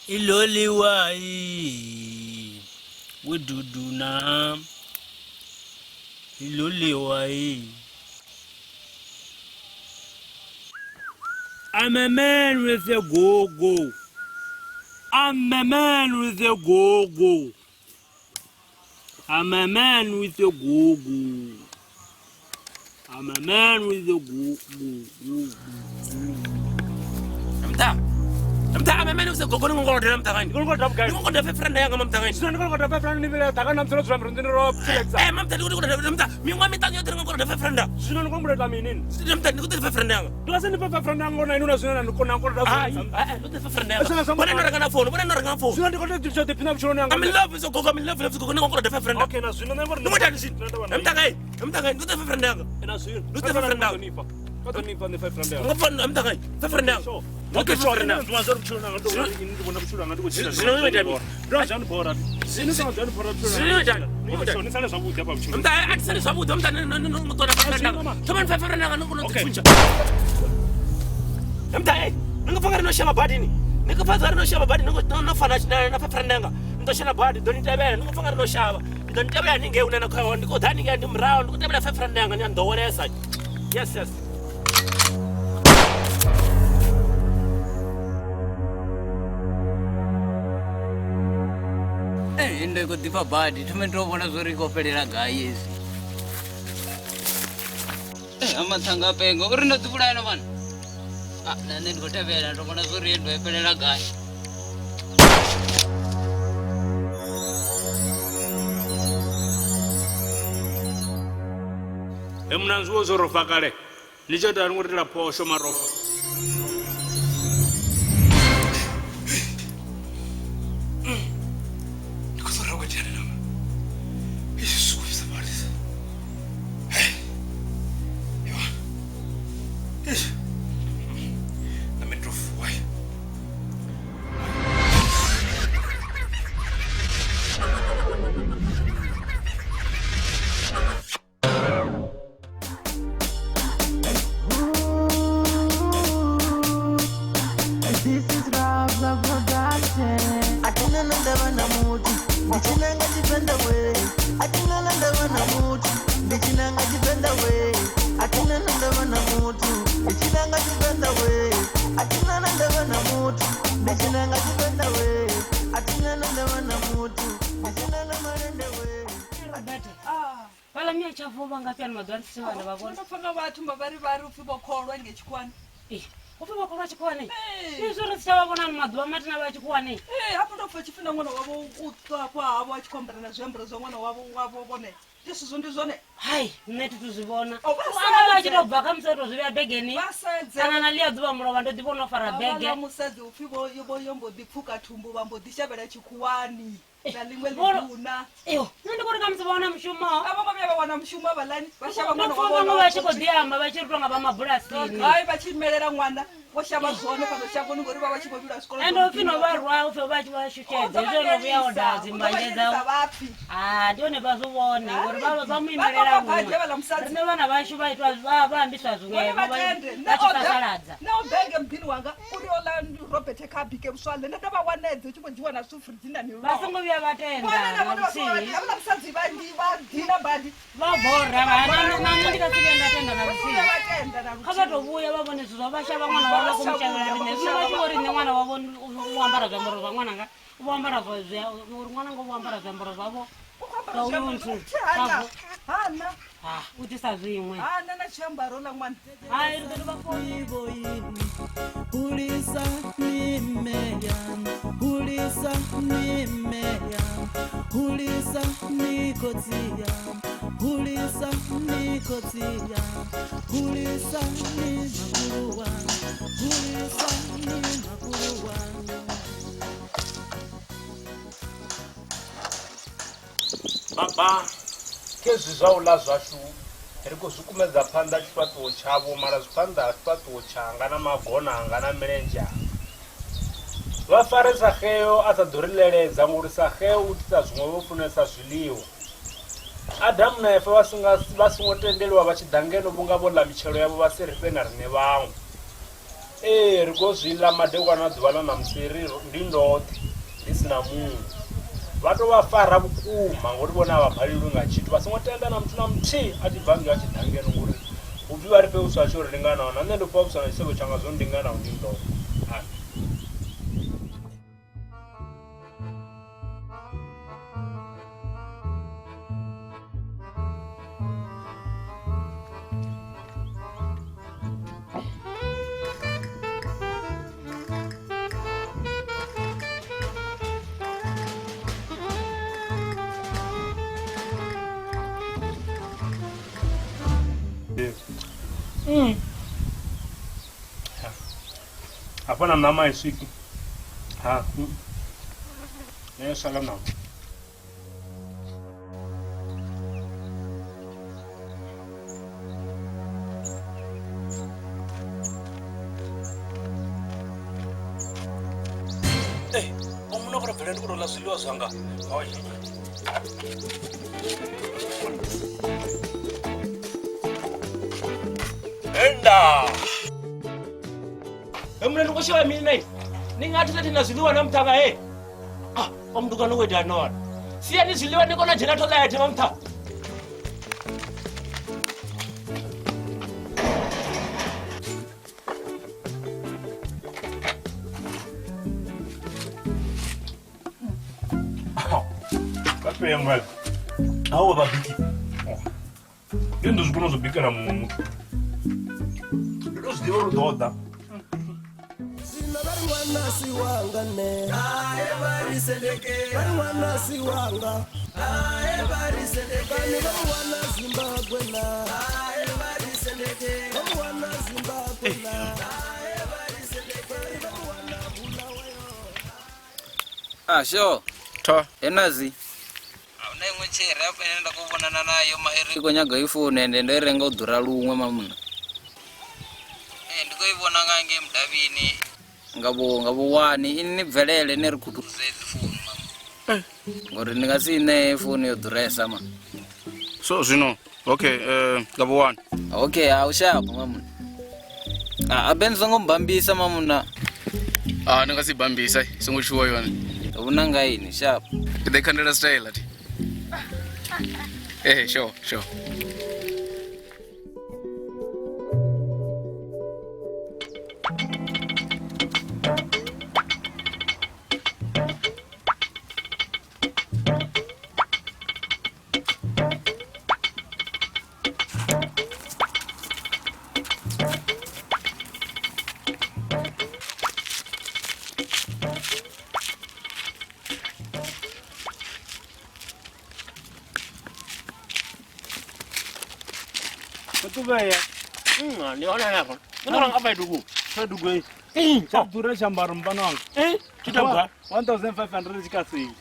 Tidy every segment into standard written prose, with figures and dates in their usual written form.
Iloliwa weduduna iloliwa. I'm a man with a go-go. I'm a man with a go-go. I'm a man with a go-go. I'm a man with a go-go. Mta. Mta, I'm a man with a go-go. Ni ngolodela mta gani. Ndi khou vhugai? Ni ngolodela five rand yanga mamta gani. Zwino ndi khou five rand ni vhile ḓaka na musi no dzula murunzini ro flexa. Eh mamta ndi khou mta. Miṅwaha miṱanu yoṱhe ni ngolodela five rand. Zwino ni khou humbula ita mini ni? Mta ndi khou ḓi five rand yanga. Ndi nga si ni fhe five rand yanga na inwi na zwino na ni kona koloda Hai, zwino. eh ndi ḓi five rand yanga. Zwino zwa Vhona no renga na phone, vhona no renga na phone. Zwino ndi khou tou ḓiphina vhutshiloni hanga. I'm in love with a go-go, I'm in love with a go-go. Ni ngolodela five rand. Okay, na zwino nṋe ngori Ni ngolodela zwino. Mta gai, mta gai, ndi ḓi five rand yanga. Na zwino. Ndi ḓi five rand yanga. Vha ḓo nifha nṋe five rand yanga. Nga phone mta gai, five rand yanga. Sure. Ndi ḓi five rand yanga. Ndi zwa vhutshilo hanga ndo ndi vhona vhutshilo hanga ndi khou tshila. Zwino ni ita mini? Ndo zwa ni bora. Zwino zwa ni bora vhutshilo. Zwino ita mini? Ni sale zwavhuḓi hafha vhutshilo. Mta a thi sali zwavhuḓi mta ni ṱola five rand yanga. Thoma ni five rand yanga ni kona u Okay. ḓi thuntsha. Mta eh, ni nga pfa nga ri no shavha badini. Ni nga pfa nga ri no shavha badini ni no fana na five rand yanga. Ni ḓo shela badi, ḓo ni tevhela. Ni nga pfa nga ri no shavha. Ni ḓo ni tevhela haningei hune na khou ya hone. Ndi khou ḓa haningei ndi murahu, ndi khou tevhela five rand yanga ni a nḓowelesa. Yes, yes. Ee, ndo i khou ḓifha badi thome ndi to vhona zwo ri i khou fhelela gai hezwi. Ee, ha mathanga a penga uri ndo ḓi vhulaya no vhana. Ah, na nṋe ndi khou tevhela ndo vhona zwo ri ndo i fhelela gai. He munanzi wo zwo rofa kale. Ni tsho ita ni khou itela phosho marofa. Ndi khou ḓo rwa dzhena na. Izwi zwi khou fhisa badi. Hey. Yo. Izwi. Na mini ndo vuwa. This is Rabza Production. Atina na ndava na mutu ndichinanga chipenda we atina na ndava na mutu ndichinanga chipenda we atina na ndava na mutu ndichinanga chipenda we atina na ndava na mutu ndichinanga chipenda we atina na ndava na mutu ndichinanga marende we. Fhaḽa mia tshavu vha ngafhi ano maḓuvha ndi si vhana vha vhona. Ndo pfa nga vhathu mavharivhari upfhi vho kholwa ngei tshikhuwani. Ee, upfhi vha kholwa tshikhuwani? Ee. Izwi ri si tsha vha vhona ano maḓuvha matina vha tshikhuwani. Ee, hafho ndo pfa tshipfi na ṅwana wavho u ṱwa hafho havho a tshi khou ambara na zwiambaro zwa ṅwana wavho wavho vhone. Ndi zwezwo ndi zwone. Hai, nṋe thi tu zwi vhona. O, vha U amba vha tshi sedze. tou bva kha musi o tou zwi vhea begeni. Vha sedze. Kana na ḽia ḓuvha mulovha ndo ḓi vhona o fara bege. Havhaḽa musadzi upfhi vho vho yo mbo ḓi pfuka thumbu vha mbo ḓi shavhela tshikhuwani na ḽiṅwe ḽiduna. Iyo, nṋe ndi khou ri kha musi vha wana mushumo. A vho ngo vhuya vha wana mushumo havhaḽani vha shavha Ndo ṅwana pfa wavho vhaṅwe na vha tshi khou ḓi amba vha tshi ri tonga vha mabulasini. Hai vha tshi imelela ṅwana vho shavha zwone fhano shangoni ngori vha vha tshi vho vhilwa zwikolo. Ende upfhi no vha rwa upfhi vha tshi vha shushedza hezwi no vhuya oda dzimbanje dzau. Vhapfi. Ah, ndi hone vha zwi vhone ngori vha vha mu Vha imelela vha badi muṅwe. havhaḽa musadzi. Riṋe vhana vhashu vha itwa vha vha ambiswa Vhone zwiṅwevho vha vha tende. vha tshi sasaladza. Nṋe o bege muḓini wanga uri oḽa Robert kha bike vhuswa ḽe nda dovha wanedza u tshi khou dzhiwa na zwithu firidzhini na miroho. Vha songo vhuya vha tenda Vhone na na vhone vha songo luthihi. vha havhaḽa musadzi vha ndi vha dina badi. Vha bora vha na nṋe ndi nga si vhuye nda tenda na Vha songo vhuya luthihi. vha tenda na Kha vha luthihi. tou vhuya vha vhone zwithu zwa vha shavha ṅwana wavho vha khou mu shavhela riṋe. Zwino vha tshi vho ri nṋe ṅwana wavho u ambara zwiambaro zwa ṅwananga, u vho ambara zwa zwi uri ṅwananga u vho ambara zwiambaro zwavho U khou ambara zwa uyu zwiambaro nthu. zwa- Hana. Zwavho. Hana. Ha, u ḓisa zwiṅwe. Hana na tshiambaro ḽa ṅwana. Hai, ri ḓo dovha founu. Hulisa mimeya, hulisa mimeya, hulisa mikotsiya, hulisa mikotsiya, hulisa mimakuluwa, hulisa mimakuluwa. Baba, khezwi zwa u ḽa zwashu ri khou zwi kumedza phanḓa tshifhaṱuwo tshavho mara zwi phanḓa ha tshifhaṱuwo tshanga na magona anga na milenzhe anga. Vha fare Saxeo a sa ḓo ri ḽeledza ngori Saxeo u itisa zwiṅwe vho funesa zwiḽiwa. Adamu na Efa vha songo tendeliwa vha tshi ḓa ngeno vhunga vho ḽa mitshelo yavho vha si ri fhe na riṋe vhaṅwe. Ee, ri khou zwi ḽa madekwana a ḓuvha ḽa ṋamusi ri ndi ndoṱhe ndi si na muṅwe. Vha tou vha fara vhukuma ngori vhone a vha balelwi nga tshithu vha songo tenda na muthu na muthihi a tshi bva ngei a tshi ḓa ngeno ngori hu pfhi vha ri fhe vhuswa tsho ri linganaho na nṋe ndo fhiwa vhuswa na tshisevho tshanga zwo ndinganaho ndi ndoṱhe. Amen. Hafha na ṋama i swiki ha nṋe yo sala ṋama. Muna khou bvela ndi khou tou ḽa zwiḽiwa zwanga. Enda. He muna ndi khou shavha mini nai? Ni nga thusa thi na zwiḽiwa na muṱhavha he? Ah, o mudukano wo ita nona. Siani zwiḽiwa ni kona dzhena toilet vha muṱhavha. Vha Awo vha biki. Ndi ndo zwi kona u zwi bikela muṅwe muthu. Ndi to zwi ḓivha uri u ḓo ḓa. Zwino vha ri ṅwana si wanga nṋe. Ae vha ri sendeke. Vha ri ṅwana si wanga. Ae vha ri sendeke. Kani vha mu wana Zimbabwe na. Ae vha ri sendeke. Vha mu wana Zimbabwe na. Ae vha ri sendeke. Vha mu wana Bulawayo. Ah, sure. Tho. Enazi. Ahuna iṅwe tshere hafha ine nda khou vhonana nayo ma iri i khou nyaga i founu ende ndo i renga u ḓura luṅwe mamuna. Ee, ndi khou i vhona nga ngei mudavhini nga vho nga vho wani ini ni bvelele ni ri khuthuze dzi founu mama. Ngori ndi nga si i ṋee founu yo ḓuresa ma. So zwino okay nga vho wani. Okay, a u shapo mamuna. Ah, abe ni songo mbambisa mamuna. Ah, ndi nga si bambisa, songo tshuwa yone. Vhuna nga ini shapo. Ndi ḓo khandela style thi. Eh, sure, sure. Ṱuvheya. Ndi hone hanefho. Ndi khou ranga faidugu. Faidugu ei. Tsha ḓura tshiambaro mupano wanga. Tshi tou bva. 1500 tshi kha sale.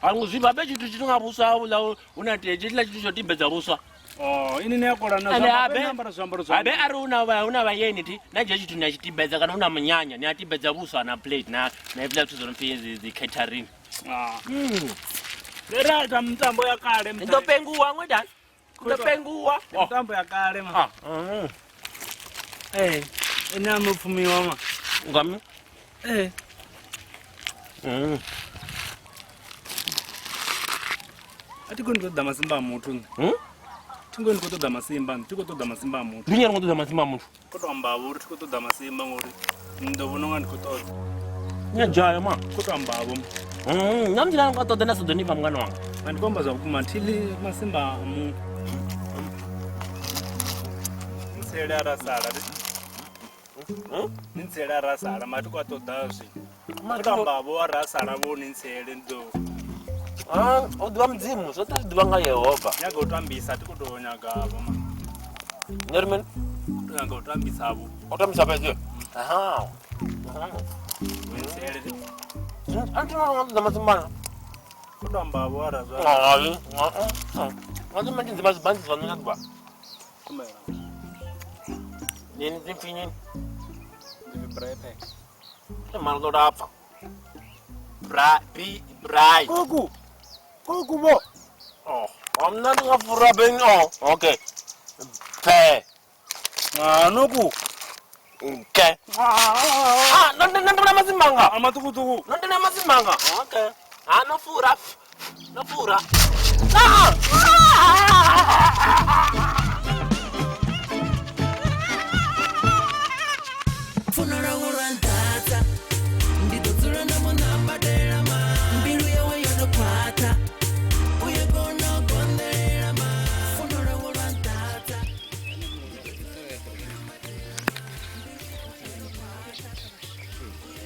Hangu zwi babe tshithu tshi nga vhuswa vhuḽa una tie tshila tshithu tsho timbedza vhuswa. Oh, ini ni a kola na Ende zwiambaro abe ni ambara zwiambaro zwa. Abe ari una vha una vhayeni thi na dzhia tshithu ni a tshi timbedza kana una munyanya ni a timbedza vhuswa na plate na na hezwiḽa zwithu zwo no pfi dzi dzi catering. Ah. Ri ra ita mitambo ya kale. Ni ḓo penguwa ṅwe dani. Ni ḓo penguwa. Mitambo ya kale ma. Ah. Eh, ene a no pfumiwa ma. Ngami? Eh. A thi koni u ṱoḓa masimba a muthu nṋe. Thi ngoni khou ṱoḓa masimba nṋe, thi khou ṱoḓa masimba a muthu. Ndi ngani khou ṱoḓa masimba a muthu? Khou tou amba vho uri thi khou ṱoḓa masimba ngori ni ḓo vhona unga ndi khou ṱoḓa. Nya dzhaya ma. Khou tou amba vho. Na musi nga ṱoḓa na sa ḓo ni fha mungana wanga. A ndi khou amba zwa vhukuma thi ḽi masimba a muthu. Ntsele ara sala. Ni ntsele ara sala mara thi khou a ṱoḓa zwino. Khou tou amba vho ara sala vho ni ntsele ndi ḓo. Ah, u ḓivha Mudzimu, zwoṱhe zwi ḓivha nga Yehova. Nyaga u tambisa thi khou tou nyaga vho ma. Ni ri mini? Khou tou nyaga u tambisa vho. U tambisa fhedzi? Aha. Ni ntsele. A thi nga ṱoḓa masimba. Khou tou amba vho ara zwa. Hai. Nga ḓi mati dzima zibandzi zwa nṋe ḓuvha. Kumela. Nini dzi pfi nini? Ndi pfi braai pack. Mara ḓo lapfa. Bra bi braai. Kuku. Kuku vho. Oh, amna ndi nga fura beni oh, okay. Phe. Ah, noku. Okay. Ah, no no no mazimbanga. Amatukutuku. No no mazimbanga. Okay. Ah, no fura. No fura. Ah! Funo lwawe lwa nḓadza ndi ḓo dzula nda mu nambatela ma mbilu yawe yo no khwaṱha u ye kona u konḓelela ma funo lwawe lwa nḓadza.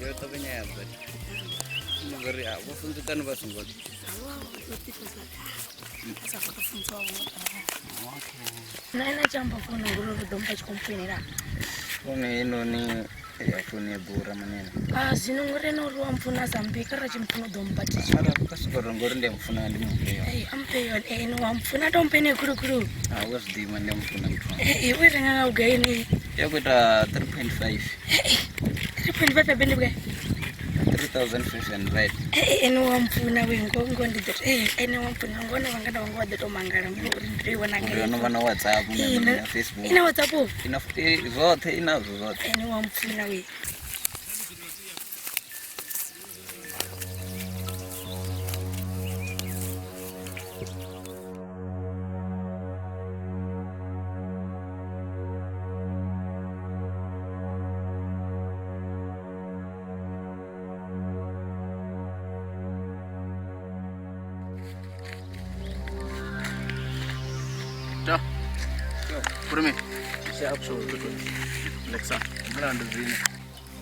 Yo ṱavhanya ya bva ngori a vho funzekani vha songo Na ena tshi amba founu ngori ri ḓo mpha tshi khou mpfoinela. Founu heinoni ya founu ya ḓura manene. Ah, zwino ngori ene uri wa mpfuna a sa mphi kha ra tshi mpfuna u ḓo mpha thi. Mara kha soko ri ngori ndi a mufuna ndi mufhe yone. Ee, a mphe yone ene wa mpfuna to mphe ene khulukhulu. A u zwi ḓivha ndi a mufuna muthu wanga. Ee, u i renga nga vhugai yeneyi? Ya khou ita 3.5. 3.5 ya bende vhugai? 3500. Ee, ene wa mpfuna we ngo ngo ndi ḓo ee ene wa mpfuna ngone vhanga na vhanga vha ḓo to mangala ngori ndi tou i wana Uri yo no vha na WhatsApp Ee, na Facebook. Ina WhatsApp? Ina zwoṱhe inazwo zwoṱhe. Ene wa mpfuna we.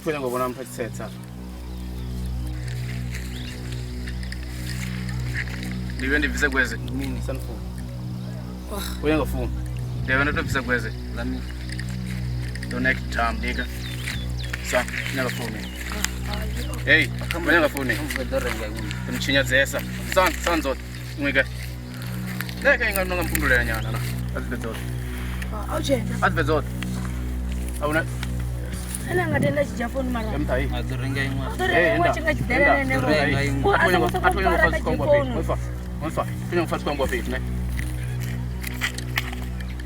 Ngo vhona muthu a tshi tsetsa. Ndi vhe ndi bvise gweze. Mini? Sanfone. U nyanga phone. Ndi vhe ndo to bvisa gweze. La mini? Do next time nigga. Sa nyanga phone. Hey, u nyanga phone. Ḓo renga iṅwe. Ndi tshinyadzesa. San san zot. Ngwe. Neka inga nonga mpfundulela nyana na. A dzi bve dzoṱhe. A u tshena. A dzi bve dzoṱhe. A una Ene a nga tenda tshi dzhia founu mara. Ya muthu A ḓo renga iṅwe. A ḓo renga iṅwe tshi nga tshi ḓela ene Ḓo renga iṅwe. vho. A songo sokou fara kha dzifonu.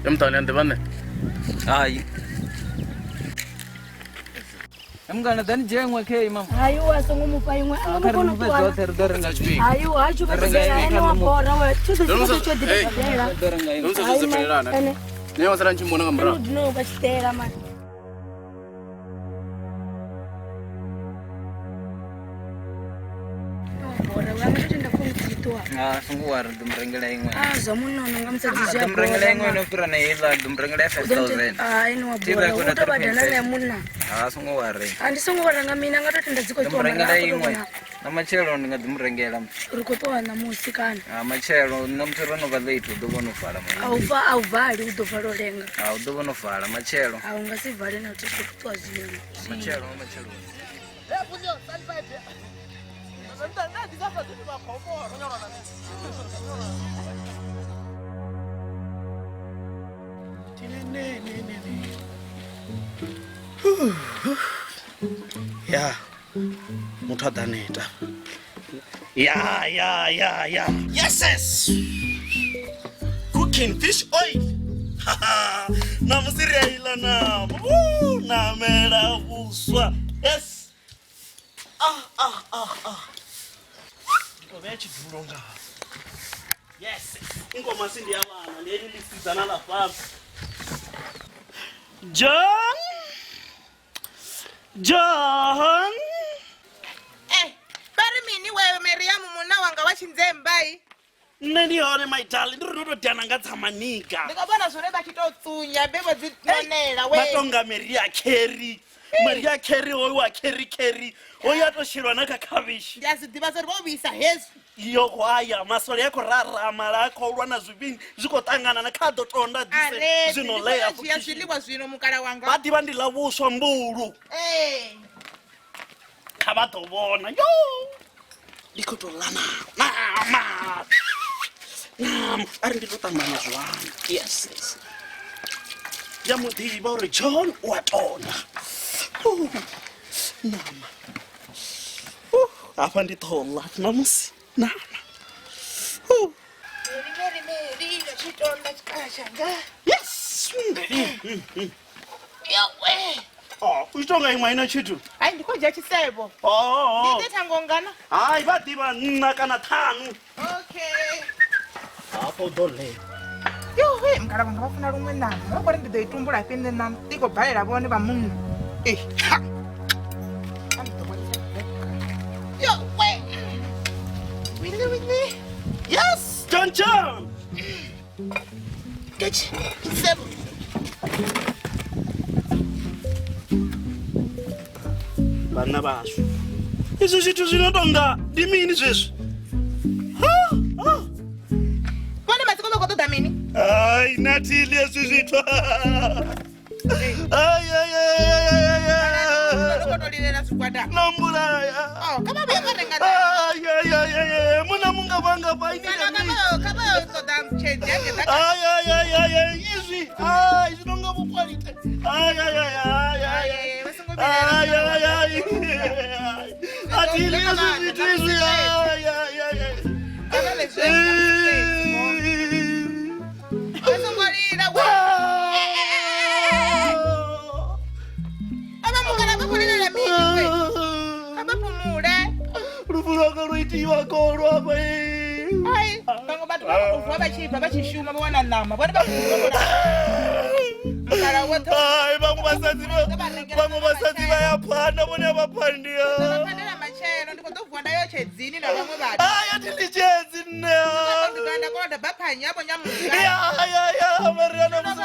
Ya muthu ane nḓivha nṋe. Hai. Mngana ḓani dzhia iṅwe khei mama. Hai u a songo mufha iṅwe. A nga Kha ri kona u mufhe ṱuwa. dzoṱhe ri ḓo renga tshifhinga. Hai u ha tshi vha Ḓo renga tshela iṅwe ene kha wa ri mu- bora we. Tsho ḓo Ndo tshi tsho ḓi Hey. badela. Ḓo renga iṅwe. Ndo sa zwi Ene Ne wa sala ntshi mbona nga ene murahu. u dina u vha tshi ḓela mani. Bora we a nga to tenda founu dzi tshi ṱuwa. Ah, songo wari ḓo mu rengela iṅwe. Ah, zwa munono nga musadzi zwi Ḓo a mu rengela bora iṅwe mani. ino fhira na heiḽa, ḓo mu rengela ya 5000. Ah, ene wa Thi bora ra u kona to badela 3.5. na ya munna. Ah, songo wari. A ndi songo vha renga mina nga to tenda dzi khou Ḓo mu ṱuwa mara rengela a khou tou iṅwe. vhona Na matshelo ndi nga ḓi mu rengela. ri khou ṱuwa ṋamusi kana. Ah, matshelo na musi ro no vha late u ḓo vha no vala A mavhengele. u fa a u vali u ḓo vala u lenga. Ah, u ḓo vha no vala matshelo. A u nga si vale na luthihi ri khou ṱuwa zwino. Matshelo, matshelo. Ya. Muthu a ḓa neta. Ya ya ya ya. Yes, yes. Cooking fish oil. Namusi ri a iḽa nama. Woo, namela vhuswa. Yes. Ah ah ah ah. Ndi to vhea tshidulo nga hafha. Yes. Ingoma si ndi ya vhana, ndi heḽi ḽisidzana ḽa fhano. John. John. Vha ri mini wewe Miriam munna wanga wa tshinzembai? Nṋe ndi hone my darling, ndi ri ndo to diana nga dza manika. Ndi khou vhona zwone vha tshi tou tsunya be vho dzi nonela we. Vha tonga Maria Carey. Maria Carey hoyu wa Carey Carey. Hoyu a to shelwa na kha khavhishi. Ndi a zwi ḓivha zwa uri vho vhuisa hezwi. Iyo hwaya masole a khou rarama la a khou lwa na zwivhini zwi khou ṱangana na kha ḓo tonda ḓise Arezi zwino ndi khou ḽea yo dzhia zwiḽiwa zwino mukala wanga. Vha ḓivha ndi ḽa vhuswa mbulu. Ee. Kha vha ḓo vhona. Yo! Ndi khou tou ḽa nama. Nama. A ri ndi tou ṱanganya zwanḓa. Yes, yes. Ndi a mu ḓivha uri John u a tonda. Nama. Hafha ndi ḓo ḽa ṋamusi. Nama. Meri Meri Meri ndo tshi tonda tshikhala tshanga. Yes. Yowe. Oh, u tshi tonga iṅwe a ina tshithu. Hai, ndi khou dzhia tshisevho. Oh. Ndi ite thango ngana. Hai, vha ḓivha nṋa kana ṱhanu. Okay. Hafha u ḓo ḽea. Yowe, mukala vhanga vha funa luṅwe ṋama. Vha khou ri ndi ḓo i tumbula fhi nṋe ṋama. I khou balela vhone vha munna. Eh, ha. A ndi ḓo vhonisa. Yowe. Wili wili. Yes, John John. Ketshi, tshisevho. Vhanna vhashu. Izwi zwithu zwi no tonga ndi mini zwezwi? Vhone matsiko vha khou ṱoḓa mini? Hai, na thiḽi hezwi zwithu. Ai ai ai ai ai ai. Vha khou tou lilela zwigwada. No mbulaya. Oh, kha vha vhuye vha renga. Ai ai ai ai ai. Muna munga vhanga pa ini. Kana kha vha yo ṱoḓa tshedzi hangeḓa. Ai ai ai ai ai izwi. Ai zwi nonga vhukwalite. Ai ai ai ai ai. Ai ai ai. A thiḽi hezwi zwithu izwi. Ai ai ai ai. Kha vha ḽe zwe. Vha songo lila we. Avha mukala vha khou lilela mini we? Kha vha fhumule. Lufu lwanga lwo itiwa kolo afha. Ai, vhaṅwe vhathu vha khou vuwa vha tshi bva vha tshi shuma vha wana ṋama. Vhone vha khou vuwa mukala woṱhe. Ai, vhaṅwe vhasadzi vha vhaṅwe vhasadzi vha ya phanda vhone a vha phandi. Vha phandela matshelo ndi khou ḓo vuwa nda yo tshedzini na vhaṅwe vhathu. Ai, a thi ḽi tshedzi nṋe. Ndi ḓo ya nda koloda baphanyi yavho nyamuga. Ya ya ya, Mariana musi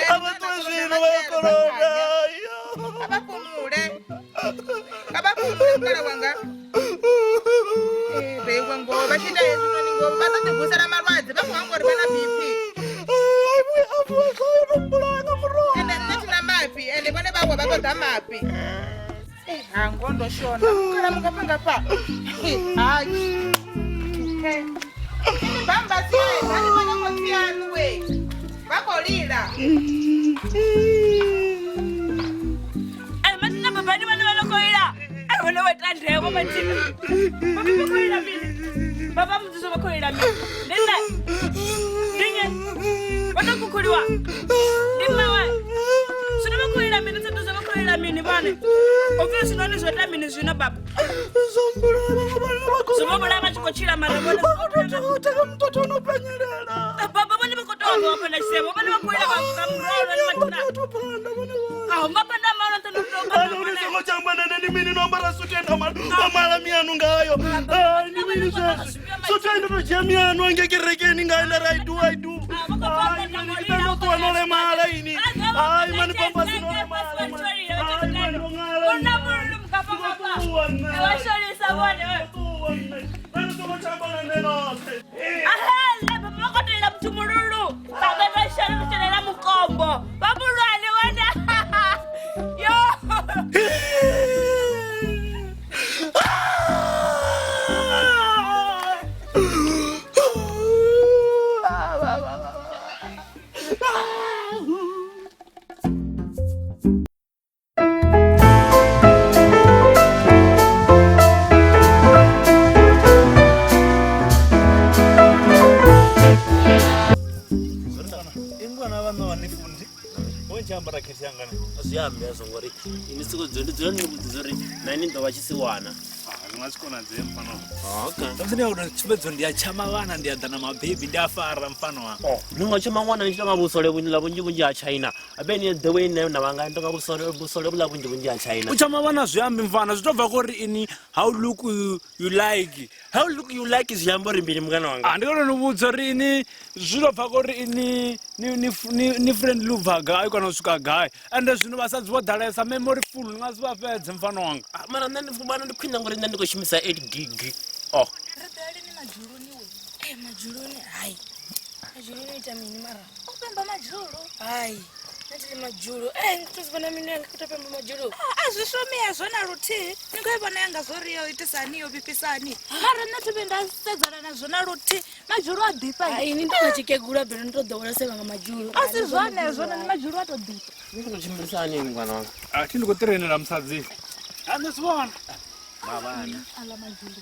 a vha ṱuwe zwino vha ya koloda. Kha vha fhumule. Kha vha fhumule mukala wanga. Eh, vheiwe ngoho vha tshi ita hezwinoni ngoho vha ḓo ḓivusela malwadze vha khou hangwa uri vha na BP. Ende nṋe thi na mafhi ende vhone vha wa vha ṱoḓa mafhi. Eh, ha ngoho ndo shona. Mukala mungafha ngafha. Hai. Ini bamba sie, vhani vhona khotsi yaṋu we. Vha khou lila. Ai matina babani vhane vha khou ila. Ai vhone vha ita ndevho matina. Baba vha khou ila mini? Baba mudziso vha khou ila mini? Ndi nṋe. Ndi nnyi? Vha tou khukhuliwa. Ndi mme wa. Zwino vha khou ila mini? Tsenduzo vha khou ila mini vhone? Upfi zwinoni zwo ita mini zwino baba? Zwo vha vhulaya vha tshi khou tshila mara vhone. Baba vhone vha khou tou amba vha na tshisevho. Vhone vha khou ila nga murolo ni matina. Aho mapanda maolo ndo ndo Ano ni songo tshamba nṋe ndi mini no ambara sutu enda mala mianu ngayo. Ai ndi mini zwezwi? Sutu enda to dzhia mianu ange kerekeni ngayo nda ri I do I do. Ai mani ndi ndo ṱuwa no lemala ini. Ai mani pambasi no lemala. Ai mani ndo ṅala. Una mululu mukapa papa. Wa sholisa vhone. Mani songo tshamba na nṋe noṱhe. Ahele baba vha khou tou ila muthu mululu. Baba vha shela shelela mukombo. Vha mulwane vhone. Yo. Ingwana vha ṋowa ni fundi. Wo tshi ambara khethe yanga ne. Zwi ambe hezwo ngori ini siko dzo ndi dzula ndi vhudzisa uri na ini ḓo vha tshisiwana. Zwi nga si konadzee mfano. Okay. Samusi ndi a uri tshumbedzo ndi a tshama vhana ndi a ḓa na mabebi ndi a fara mfano wa. Ni nga tshama ṅwana ni tshi tonga vhusole vhunzhi vhunzhi vhunzhi ha China. Abe ni the way ine na vhanga tonga vhusole vhusole vhuḽa vhunzhi vhunzhi ha China. U tshama vhana zwi ambi mfana zwi tou bva kuri ini how look you, you like. How look you like zwi amba uri mbili mungana wanga. Ah, ndi kone ni vhudza uri ini zwi tou bva kuri ini ni ni ni, ni friendly u bva gai kana u swika gai. Ende zwino vhasadzi vho ḓalesa memory full ni nga si vha fhedze mfano wanga. Ah, mara nṋe ndi fumana ndi khwine ngori nṋe ndi khou shumisa 8 gig. Oh. Ri ḓo ya lini madzhuluni we? Eh, madzhuluni hai. Madzhuluni u ita mini mara? U pemba madzhulu. Hai. Nṋe thi ḽi madzhulu. Eh, ndi to zwi vhona minwe yanga i khou tou pemba madzhulu. A zwi shumi hezwo na luthihi. Ni khou i vhona yanga zwo ri yo itisani yo vhifhisani. Mara nṋe thi vhuyi nda sedzana nazwo na luthihi. Madzhulu a ḓifha. Hai, ini ndi nga tshikegula belo ndi to ḓowela sevha nga madzhulu. A si zwone hezwo noni madzhulu a to ḓifha. Ni khou tshimbilisa hani mngana wanga? A thi ndi khou ṱirenela musadzi. A nṋe si vhona. Mavhana. Aḽa madzhulu.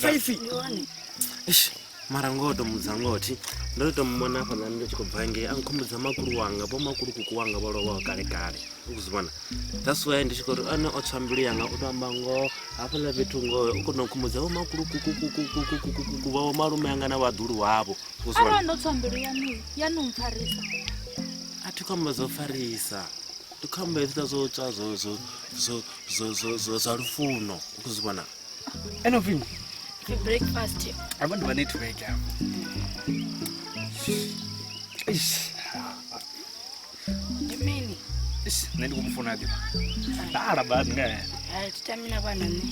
5. Eish, mara ngoho to mudza ngothi ndo to mumona hafhaḽa ndi tshi khou bva ngei a nkhumbudza makulu wanga vho makulukuku wanga vho lovhaho kale kale u khou zwi vhona. That's why ndi tshi khou ri ane o tswa mbilu yanga u to amba ngoho hafhaḽa fhethu ngoho u kona u nkhumbudza vho makulukukukukukukukuku vha malume anga na vhaḓulu wavho u khou zwi vhona. Arali ndo tswa mbilu yaṋu yaṋu mpfarisa. A thi khou amba zwo farisa ndi khou amba hezwiḽa zwo tswa zwo zwo zwo zwo zwo zwo zwa lufuno u khou zwi vhona. Eno pfi Pfi breakfast. Hafha ndi vha network hafha. Eish. Ndi mini? Eish, nṋe ndi khou mu funa ḓivha. Dala badi nga ene. Hai, thi tami na vhana nṋe.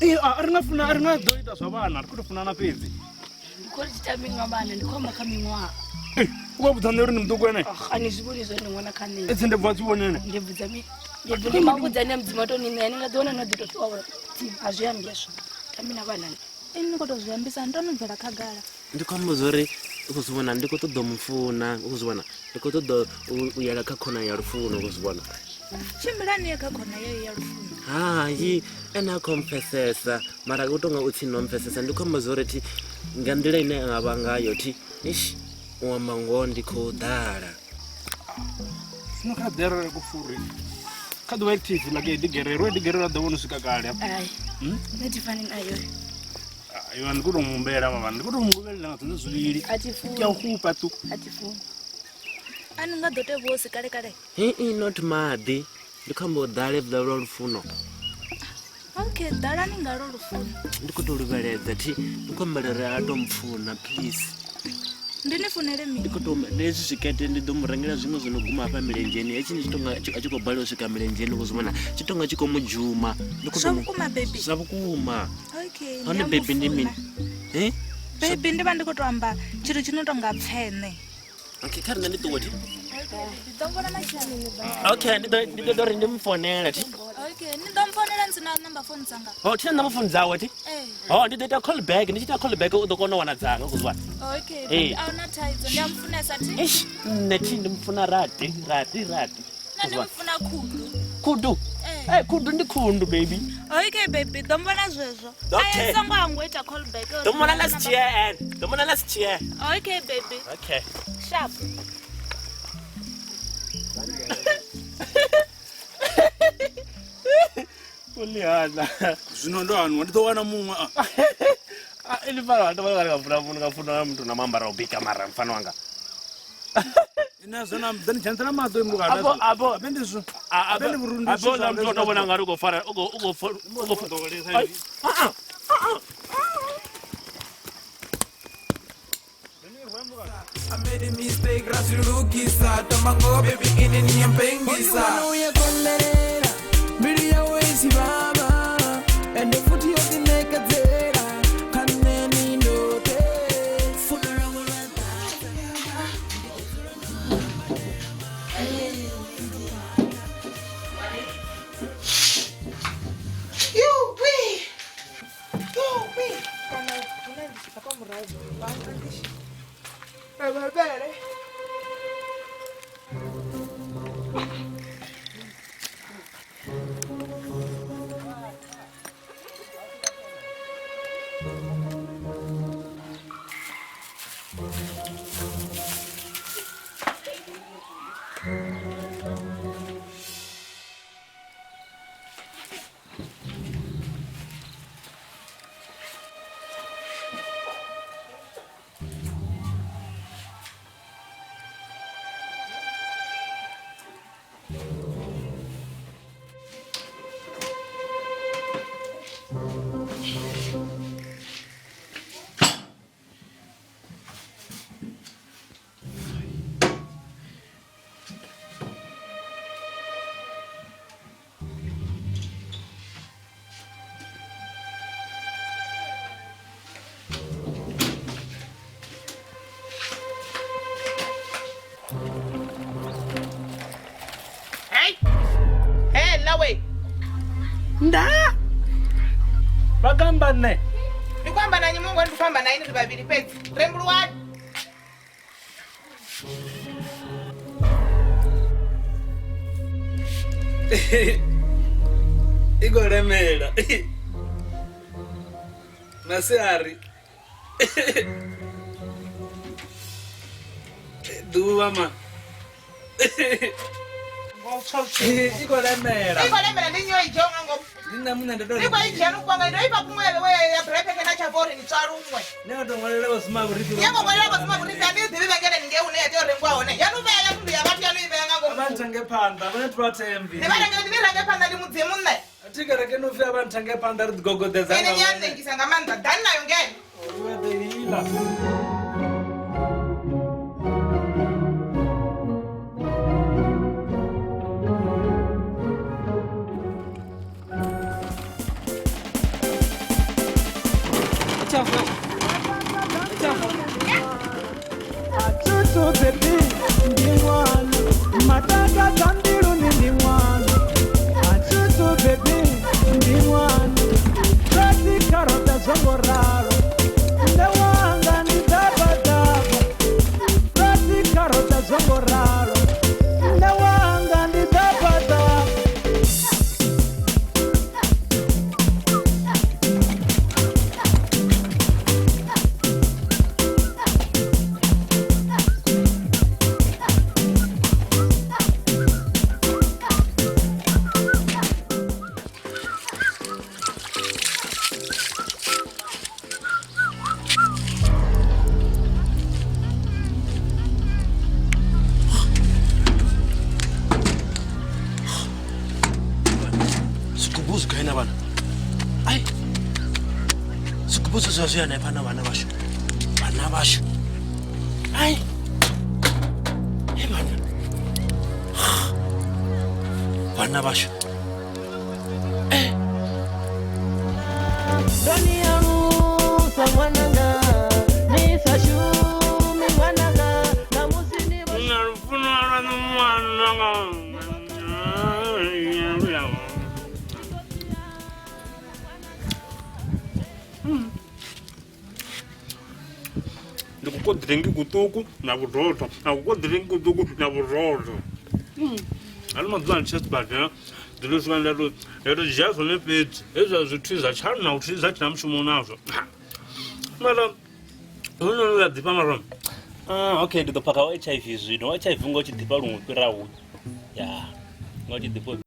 Ee, a ri nga funa a ri nga ḓo ita zwa vhana, ri khou tou funana fhedzi. Ndi khou ri thi tami nga vhana, ndi khou amba kha miṅwaha. U vha vhudza nṋe uri ndi muṱuku ene? A ni zwi vhoni zwo ndi ṅwana kha nṋe. Edzi ndebvu a dzi vhoni ene? Ndebvu dza mini? Ndebvu ndi mavhudzi ane Mudzimu a to ni ṋea, ni nga ḓi wana no ḓi tou fhiwa uri a zwi ambi hezwo. Tami na vhana nṋe. Inwi ni khou tou zwi ambisa, ndo no bvela khagala. Ndi khou amba zwa uri u khou zwi vhona ndi khou ṱoḓa u mu funa u khou zwi vhona ndi khou ṱoḓa u yela kha khona ya lufuno u khou zwi vhona. Tshimbilani ye kha khona yeyo ya lufuno. Hai, ene a khou mpfesesa mara u tonga u tsini no mpfesesa ndi khou amba zwa uri thi nga nḓila ine a vha ngayo thi ish u amba ngoho ndi khou ḓala. Zwino kha ḓe ri khou furi kha ḓuvha active like Eddie Guerrero Eddie Guerrero a ḓo vhona u swika kale hafha. Hai, nṋe thi fani nayo. Iwe ndi khou tou muhumbela mama, ndi khou tou muhumbela nga zwanḓa zwivhili. A thi funi. Ke a u hupa tu. A thi funi. A ni nga ḓo tevhuwa si kale kale? Hei not maḓi ndi khou amba u ḓala hezwiḽa lwa lufuno. Okay, ḓalani ngalo lufuno. Ndi khou tou luvheledza thi ndi khou humbela uri a tou mpfuna please. Ndi ni funele mini? Ndi khou tou ndi hezwi zwikete ndi ḓo mu rengela zwiṅwe zwo no guma hafha milenzheni hetshi ndi tshi tonga a tshi khou balelwa u swika milenzheni u zwi vhona tshi tonga tshi khou mu dzhuma. Ndi khou Zwa tou mu- vhukuma baby? Zwa vhukuma. Okay, Hone ndi a baby ndi mu mini? funa. Eh? Baby ndi vha ndi khou tou amba tshithu tshi no tonga pfeṋe. Okay, kha riṋe ndi ṱuwe thi. Ndi ḓo vhona matshelo. Okay, ndi ḓo ri ndi mu founele thi. Okay, ni ḓo mpfonela ni si na number phone dzanga. Ho thi na number phone dzawe thi. Ee. Ho ndi ḓo ita call back, ndi tshi ita call back u ḓo kona u wana dzanga u khou zwi vhona. Okay, Ee. baby, a huna thaidzo ndi a mufunesa thi. Eish, nṋe thi ndi mufuna rati, rati, rati. Nṋe ndi mufuna khudu. Khudu? Ee. Eh, khudu ndi khundu baby. Okay baby, ḓo mbona zwezwo. Okay. Ai songo hangwa u ita call back. Ḓo mona last year and ḓo mona last year. Okay baby. Okay. Sharp. Ulihana. Zwino ndo hanwa ndi ḓo wana muṅwe a. Ah, ini fana ndo vha nga funa munhu nga funa muthu na mambara u bika mara mfana wanga. Ina zwo na ḓo ni dzhenisa na maḓo imukana. Apo apo ape ndi zwo. Ape Ape ndi vhurundu. Apo la muthu o vhona ngari u khou fara u khou u khou u khou. Ai, ah ah. I made a mistake, razilukisa Tamango baby ini niyempengisa Mwana uyakondelela Mbili yawe isibaba Ende futhi yotinekedzela Kaneni ndote Yuwi! Yuwi! Kana hune ndi tshi bva kwa murahu vha nkandishi. Mavhele. Hey! Hey, lawe. Nda. Vha kamba nṋe. Ndi khou amba na nnyi muṅwe ndi khou amba na ini ri vhavhili fhedzi. Rembuluwani. I khou lemela. Masiari. Ḓuvha ma. I khou lemela. I khou lemela ndi nnyi o i dzhia nga ngomu? Ndi nṋe muṋe ndo to Ni khou i dzhia ni kwanga ndo ifha kuṅwe ya brepeke na tsha uri ni tswa luṅwe. Ni nga to ṅwalela vhasuma vhurifhi. Ya ngo ṅwalela vhasuma vhurifhi a ni ḓivhi vhengeleni ngei hune ya tea u rengiwa hone. Ya no vhea ya thundu ya vhathu ya no i vhea nga ngomu. Vha nthange phanḓa, vhone thi vha thembi. Ni vha rengele ndi ni range phanḓa ndi mudzimu nṋe. Thi kereke no pfi a vha nthange phanḓa ri ḓi gogoḓedza Ene ni a nnengisa nga maanḓa ḓani nayo ngeno. Iḽa. Atsutsu baby ndi ṅwana matanda dza mbiluni ndi ṅwana Atsutsu baby ndi ṅwana fhedzi kharota zwo ngo ralo nṋe wanga ndi ḓabaḓaba fhedzi kharota zwo ngo ralo nṋe wanga ndi ḓabaḓaba. Zwigubu zwi gai na vhana? Ai, zwigubu zwe zwa zwi hanefha na vhana vhashu, vhana vhashu. Ai, e vhana, vhana vhashu. Ndoni alusa ṅwananga ni sa shumi ṅwananga ṋamusi ni vho Nṋe lufuno lwaṋu ṅwananga. Ndi kukoḓiringi kuṱuku na vhurotho, na kukoḓiringi kuṱuku na vhurotho. Ano maḓuvha ndi tshiya sibadela ndi ḓo swika nda to dzhia zwone fhedzi hezwi zwithu zwa tshanu na uthihi zwa tshina mushumo nazwo. Mara hone ya ḓifha mara okay ndi ḓo phakha wa HIV zwino wa HIV ngo tshi ḓifha luṅwe fhira hu ya ngo tshi ḓifha.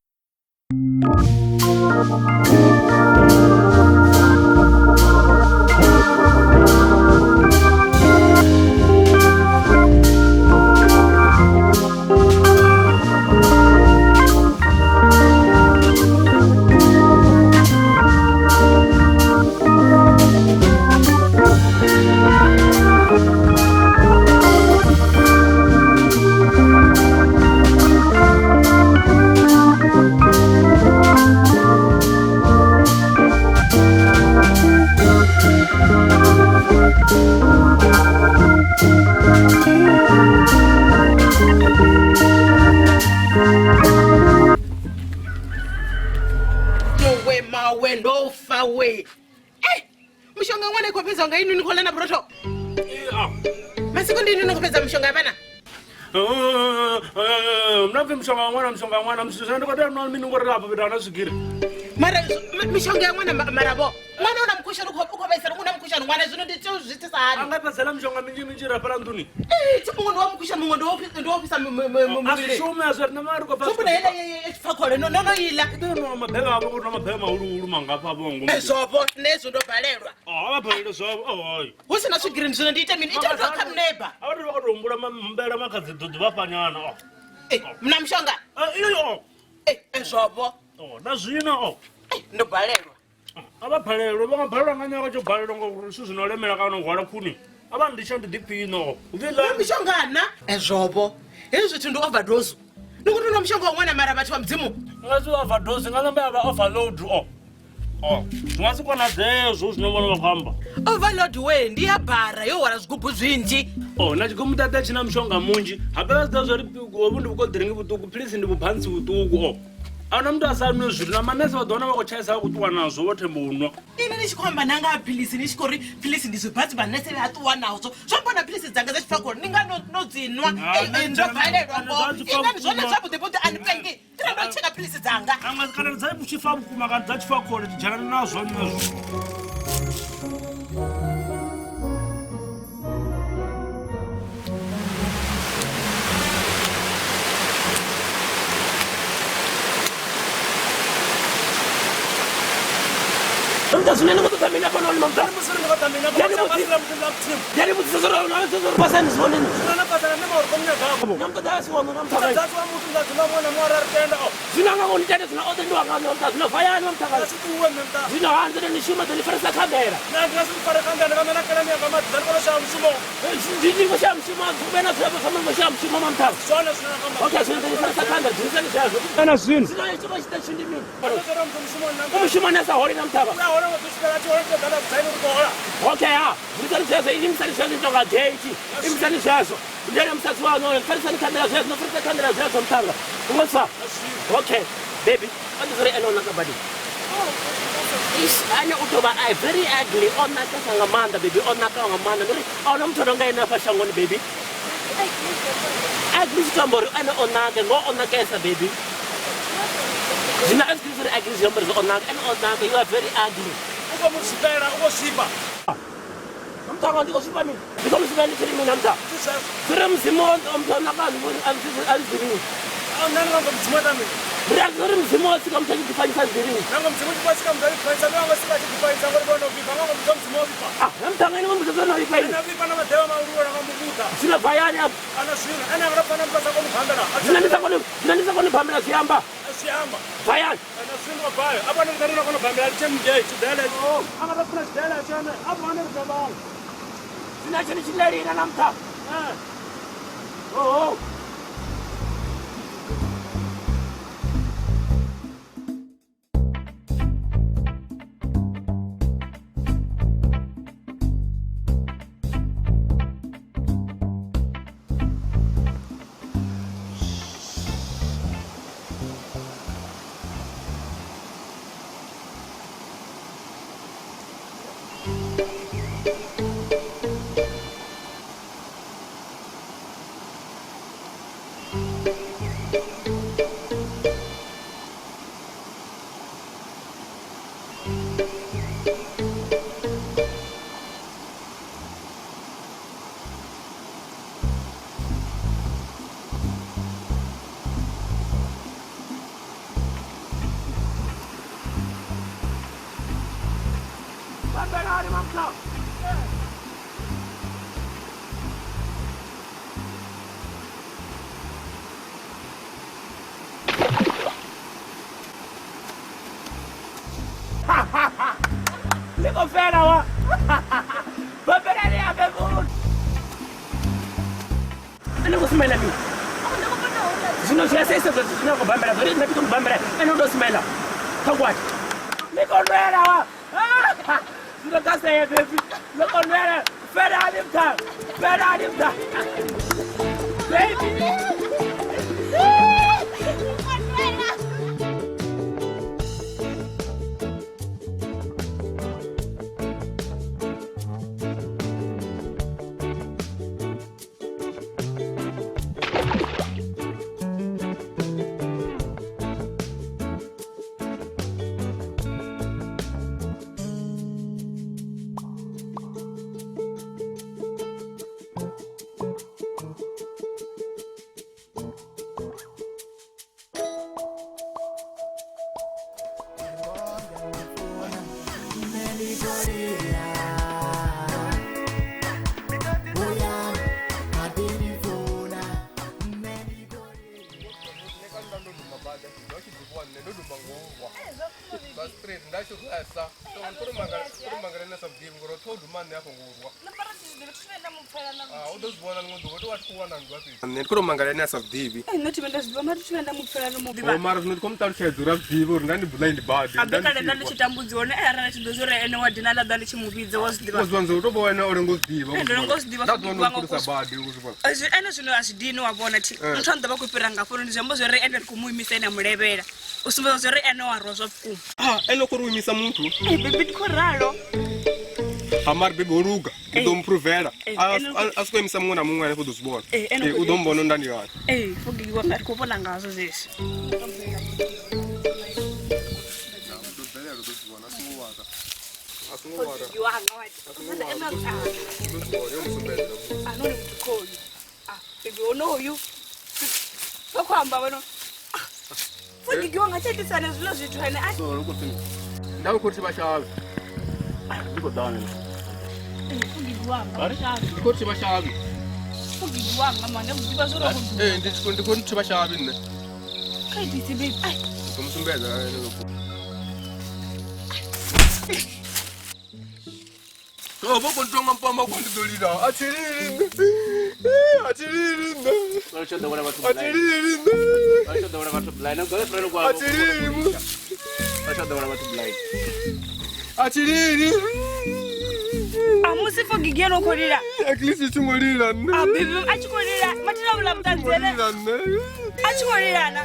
Yowe mawe ndo fa we. Eh, mishonga ṅwana i khou fhedzwa nga inwi ni khou ḽa na vhurotho. Masiku ndi inwi ni khou fhedza mishonga ya vhana. Mna pfi mishonga wa ṅwana, mishonga wa ṅwana msisa ndi khou tea nwa mini ngori afho fhethu a na swigiri. Mara mishonga ya ṅwana mara vho ṅwana u na mukhushwane u khou vhaisala u na mukhushwane ṅwana zwino ndi tea u zwi itisa hani? A nga fhedzela mishonga minzhi minzhi ra fhala nḓuni. Eh, thi muṅwe ndi wa mukhushwane muṅwe ndi wo fhisa A muvhili. zwi shumi a zwi ri ṋama ri khou pfa. Tsumbo na heiḽa ya tshifakhole no no iḽa. I ḓo nwa mabebe avho uri nwa mabebe mahuluhulu mangafha avho ngomu. Zwovho nṋe hezwo ndo balelwa. Oh, vha balelwe zwavho. Oh, hai. Hu si na swigiri zwino ndi ite mini? Ite u kha muneba. A vha tou vha khou tou humbula mambela makhadzi ḓo ḓi vha fhanyana. Oh. Eh, mna mishonga. Iyo oh. Eh, zwovho. Oh, na zwino oh. Ndo balelwa. A vha balelwe, vha nga balelwa nga nyaga tsho balelwa ngauri zwithu zwino lemela kana u hwala khuni. A vha nditsha ndi ḓiphina oh. Na mishonga na zwovho. Hezwi zwithu ndi overdose. Ndi khou tou nwa mushonga wa ṅwana mara vhathu vha mudzimu. Nga si overdose nga namba ya vha overload oh. Oh, zwi nga si konadzee zwo zwine vhone vha khou amba. Overload we ndi ya bara yo hwala zwigubu zwinzhi. Oh, na tshigomutata tshi na mushonga munzhi. Habe vha zwi ḓivha zwa uri hovhu ndi vhukoḓiringi vhuṱuku, philisi ndi vhubantsi vhuṱuku oh. A huna muthu a sa nwe zwithu na manese vha ḓo wana vha khou tshaisa vha khou ṱuwa nazwo vho themba u nwa. Ini ni tshi khou amba na nga ha philisi ni tshi khou ri philisi ndi zwibadzi vhanese vha ṱuwa nazwo. Zwo mbona philisi dzanga dza tshifakhole ni nga no dzi nwa. Ndo balelwa ngoho. Ingani zwone zwavhuḓi vhuḓi a ni pengi. Ndi ndo tsheka philisi dzanga. Anga kana dza tshifa vhukuma kana dza tshifakhole dzhenana nazwo nṋe zwo. Mamta zwino ni khou ṱoḓa mini hafhanoni mamta? Ya ni vhudzisa zwo ri pasani zwi vhoneni. Namta ḓa si wanu namta. Zwino anga ngoni tende zwino oṱhe ndi wanga mamta zwino vayani mamta. Zwino ha ndi ni shuma ḓo ni farisa khandela. Ndi ndi khou shaya mushumo vhe na zwavho zwa khou shaya mushumo mamta. Okay zwino ḓo ni farisa khandela dzulisani zwazwo. Ana zwino. Zwino itshi vha tshi ḓa tshi ndi mini? Umushumoni a sa holi na muṱhavha. Okay ha dzulisani zwezwo imisani zwezwo tonga gate imisani zwezwo ndi ene musadzi waṋu oyo farisani khandela zwezwo no farisa khandela zwezwo muṱhanga ngo sa. Okay baby a ndi zori ene o naka badi. Ish ane u tou vha a very ugly o nakesa nga maanḓa baby o naka nga maanḓa ndi uri a huna muthu o no nga ene afha shangoni baby. Ugly zwi to amba uri ene o naka ngoho o nakesa baby. Zwino a zwi ḓivhi uri ugly zwi amba uri o naka ene o naka you are very ugly. U khou mu zwifhela, u khou zwifha. Muṱhanga ndi khou zwifha mini? Ndi khou mu zwifhela ndi tshi ri mini ha muṱhanga? Zwi ri mudzimu o muthu o naka a zwi ḓivhi. Nṋe ndi nga mudzimu ita mini? Ri a uri mudzimu o sika muthu a tshi ḓifanyisa a zwi ḓivhi. Nangwe mudzimu u tshi sika muthu a tshi ḓifanyisa, ndi nga sika a tshi ḓifanyisa ngori vhone o vhifha, nga muthu mudzimu o vhifha. Ah, na muṱhanga ene muthu o vhifha ini. Ene vhifha na maḓevha mahulu nga muvhuḓa. Zwino vayani afho. Ana zwino ene anga fana muthu a sa koni u bambela. Zwino ndi sa koni, zwino ndi sa koni u bambela zwi amba. Zwi amba. Vayani. Ana zwino bayo. Afho ane ndi kona u bambela ndi tshemgei tshidele. Anga ta funa tshidele tshone. Afho ane ri ḓo Zwino tshone tshi ḽelina na muṱhanga. Oh. Bambelani mamta. Liko fela wa. Bambelani abe muthu. Ene khou smela mini? Zwino zwi a seisa zwa zwine khou bambela zwo ri nṋe thi koni u bambela ene u tou smela kha kwati. Ni khou nwela wa. Zwino kha seye baby. Ni khou nwela. Felani mthanga. Felani mthanga. Baby. Nṋe ndi khou tou mangala ene a sa zwiḓivhi. Nṋe thi vhe nda zwi ḓivha mara thi vhe nda mu pfela ndo mu ḓivha. Mara zwino ndi khou mu ṱalutshedza uri a zwi ḓivhi uri nda ndi blind badi. Abe kale nda ndi tshi tambudziwa hone arali tshi ḓo zwi uri ene wa dina ḽa ḓa ndi tshi mu vhidza wa zwi ḓivha. Zwa nzo to vha wena o lengo zwi ḓivha. Ndo lengo zwi ḓivha Nda ḓo ndo khulisa badi u zwi vhona. Zwi ene zwino a zwi dini wa vhona thi. Muthu a ḓo vha khou fhira nga fhano ndi zwi amba zwa uri ene ri khou mu imisa ene a mu levhela. U sumbedza zwa uri ene wa rwa zwa vhukuma. Ah, ene u khou ri u imisa muthu. Eh baby ndi khou ralo. Ha mara baby ho luga. Ndi ḓo muprovela. A si khou imisa muṅwe na muṅwe hanefho u ḓo zwi vhona. U ḓo mbona nda ndi hani. Eh, fugiwa nga ri khou vhona ngazwo zwezwi. U ḓo bvelela u ḓo zwi vhona a songo wara. A songo wara. Fugigi wanga wathi. Anone muthu khoyu. Ah, baby onoyu. Vha khou amba vhano. Fugigi wanga tsha itisana zwiḽo zwithu ene a. So ri khou pfi nda u khou thivha shavhi. Ndi khou ḓa nṋe. Fugigi wanga shavhi. Ndi khou thivha shavhi. Fugigi wanga mwana ndi ḓivha zwo ro khou. Eh, ndi khou thivha shavhi nṋe. Kha itise baby. Ai. Ndo mu sumbedza ene. Oh, vho khou tonga mpama khou ndi ḓo lila. A thi lili nṋe. A thi lili nṋe. Vha tshi ḓo vhathu A thi lili nṋe. Vha tshi ḓo vhathu blind. Girlfriend kwa. A thi lili. Vha tshi ḓo vhathu blind. A thi lili. A musi Fugigi eno khou lila. At least i tshi ngo lila nṋe. A baby a tshi khou lila. Mathina vhula vhuṱanzi ene. Lila nṋe. A tshi khou lila na.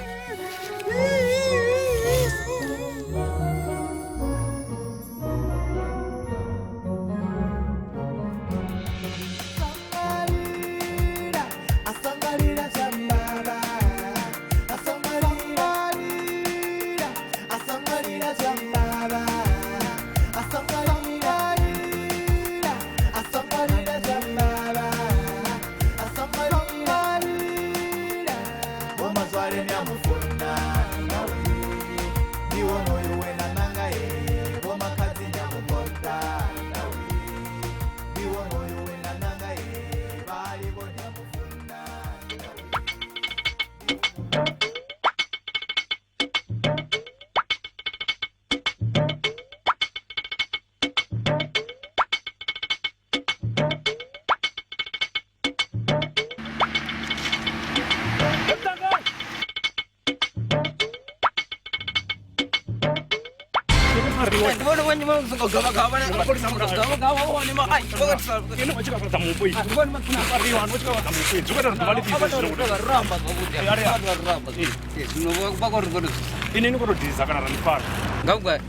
Ini ni khou tou disa kana ra ni fara nga vhugai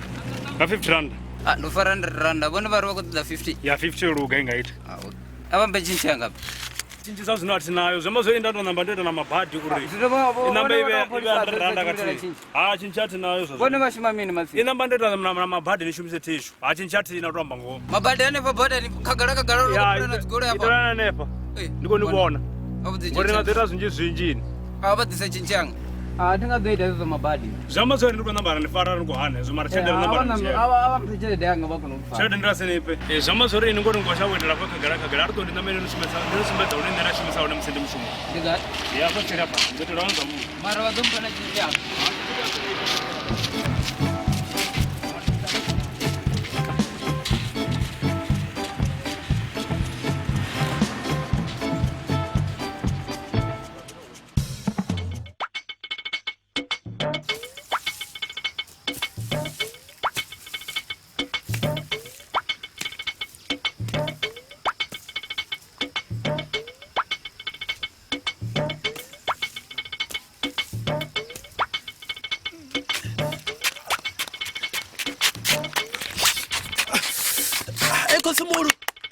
nga 50 rand. Ah, ndo fara 100 rand vhone vha ri vha khou ṱoḓa 50. Ya 50 yo luga i nga ita. A vha mbe tshintshi yanga. Tshintshi zwa zwino a thi nayo zwi amba zwo nda tou namba ndo ita na mabadi uri i namba i vhe 100 rand khathihi. Ha tshintshi a thi nayo zwa. Vhone vha shuma mini matsi? I namba ndo ita na mabadi ni shumise tissue. Ha tshintshi a thi na to amba ngoho. Mabadi hanefha badani khagala khagala ro kupula na dzigoloi hafha. Ita hanefha. Ndi khou ni vhona. Ngori nga ḓo ita zwinzhi zwinzhi ni. A vha ḓise tshintshi yanga. A thi nga ḓo ita hezwo mabadi. Zwi amba zwori ndi khou namba ni fara ni khou hana hezwo mara tshelede ri namba ni dzhia. A vha mphe tshelede yanga vha kona u fara. Tshelede ndi ra senipe. Zwi amba zwori ini ngori ni khou shavha u itela afha khagala khagala a ri ṱo ndi ṋamele ni sumbedza ndi sumbedza hune nṋe nda shumisa hone musi ndi mushumo. Ndi gai? Ya afha tsini afha ndi ḓo ita zwavhuḓi. Mara vha ḓo mpha na tshintshi yanga.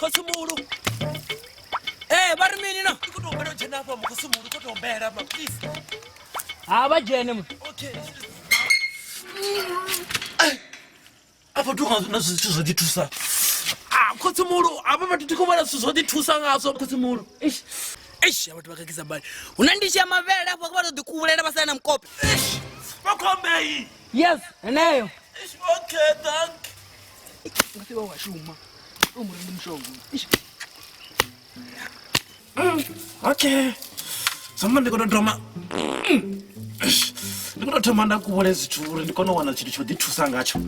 Khosimulu. Eh, vha ri mini na? Ndi khou tou humbela u dzhena hafha Khosimulu, khou tou humbela ma please. Ha vha dzhene mu. Okay. Afha tu na zwithu zwo ḓi thusa. Ah, Khosimulu, avha vhathu thi khou vhona zwithu zwo ḓi thusa ngazwo Khosimulu. Eish. Eish, vhathu vha khakhisa bali. Hu na ndishi ya mavhele afha vha ḓo ḓi kuvhulela vha sala na mukope. Eish. Vha khou amba iyi. Yes, heneyo. Eish, okay, thank. Ngasi vha wa shuma. Okay. Zama ndi khou tou thoma. Ndi khou tou thoma nda kuvhule zwithu uri ndi kone u wana tshithu tsho ḓi thusa ngatsho.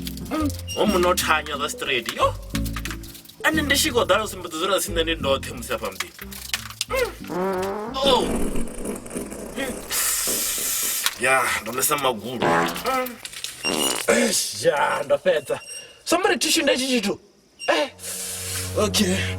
Ho muno u thanya zwa straight. Yo. Ane ndi tshi khou ḓala u sumbedza zwo ra si nṋe ndi ndoṱhe musi afha muḓini. Oh. Ya, ndo ḽesa magulu. Ya, ndo fhedza. Somebody tissue ndi tshithu. Okay.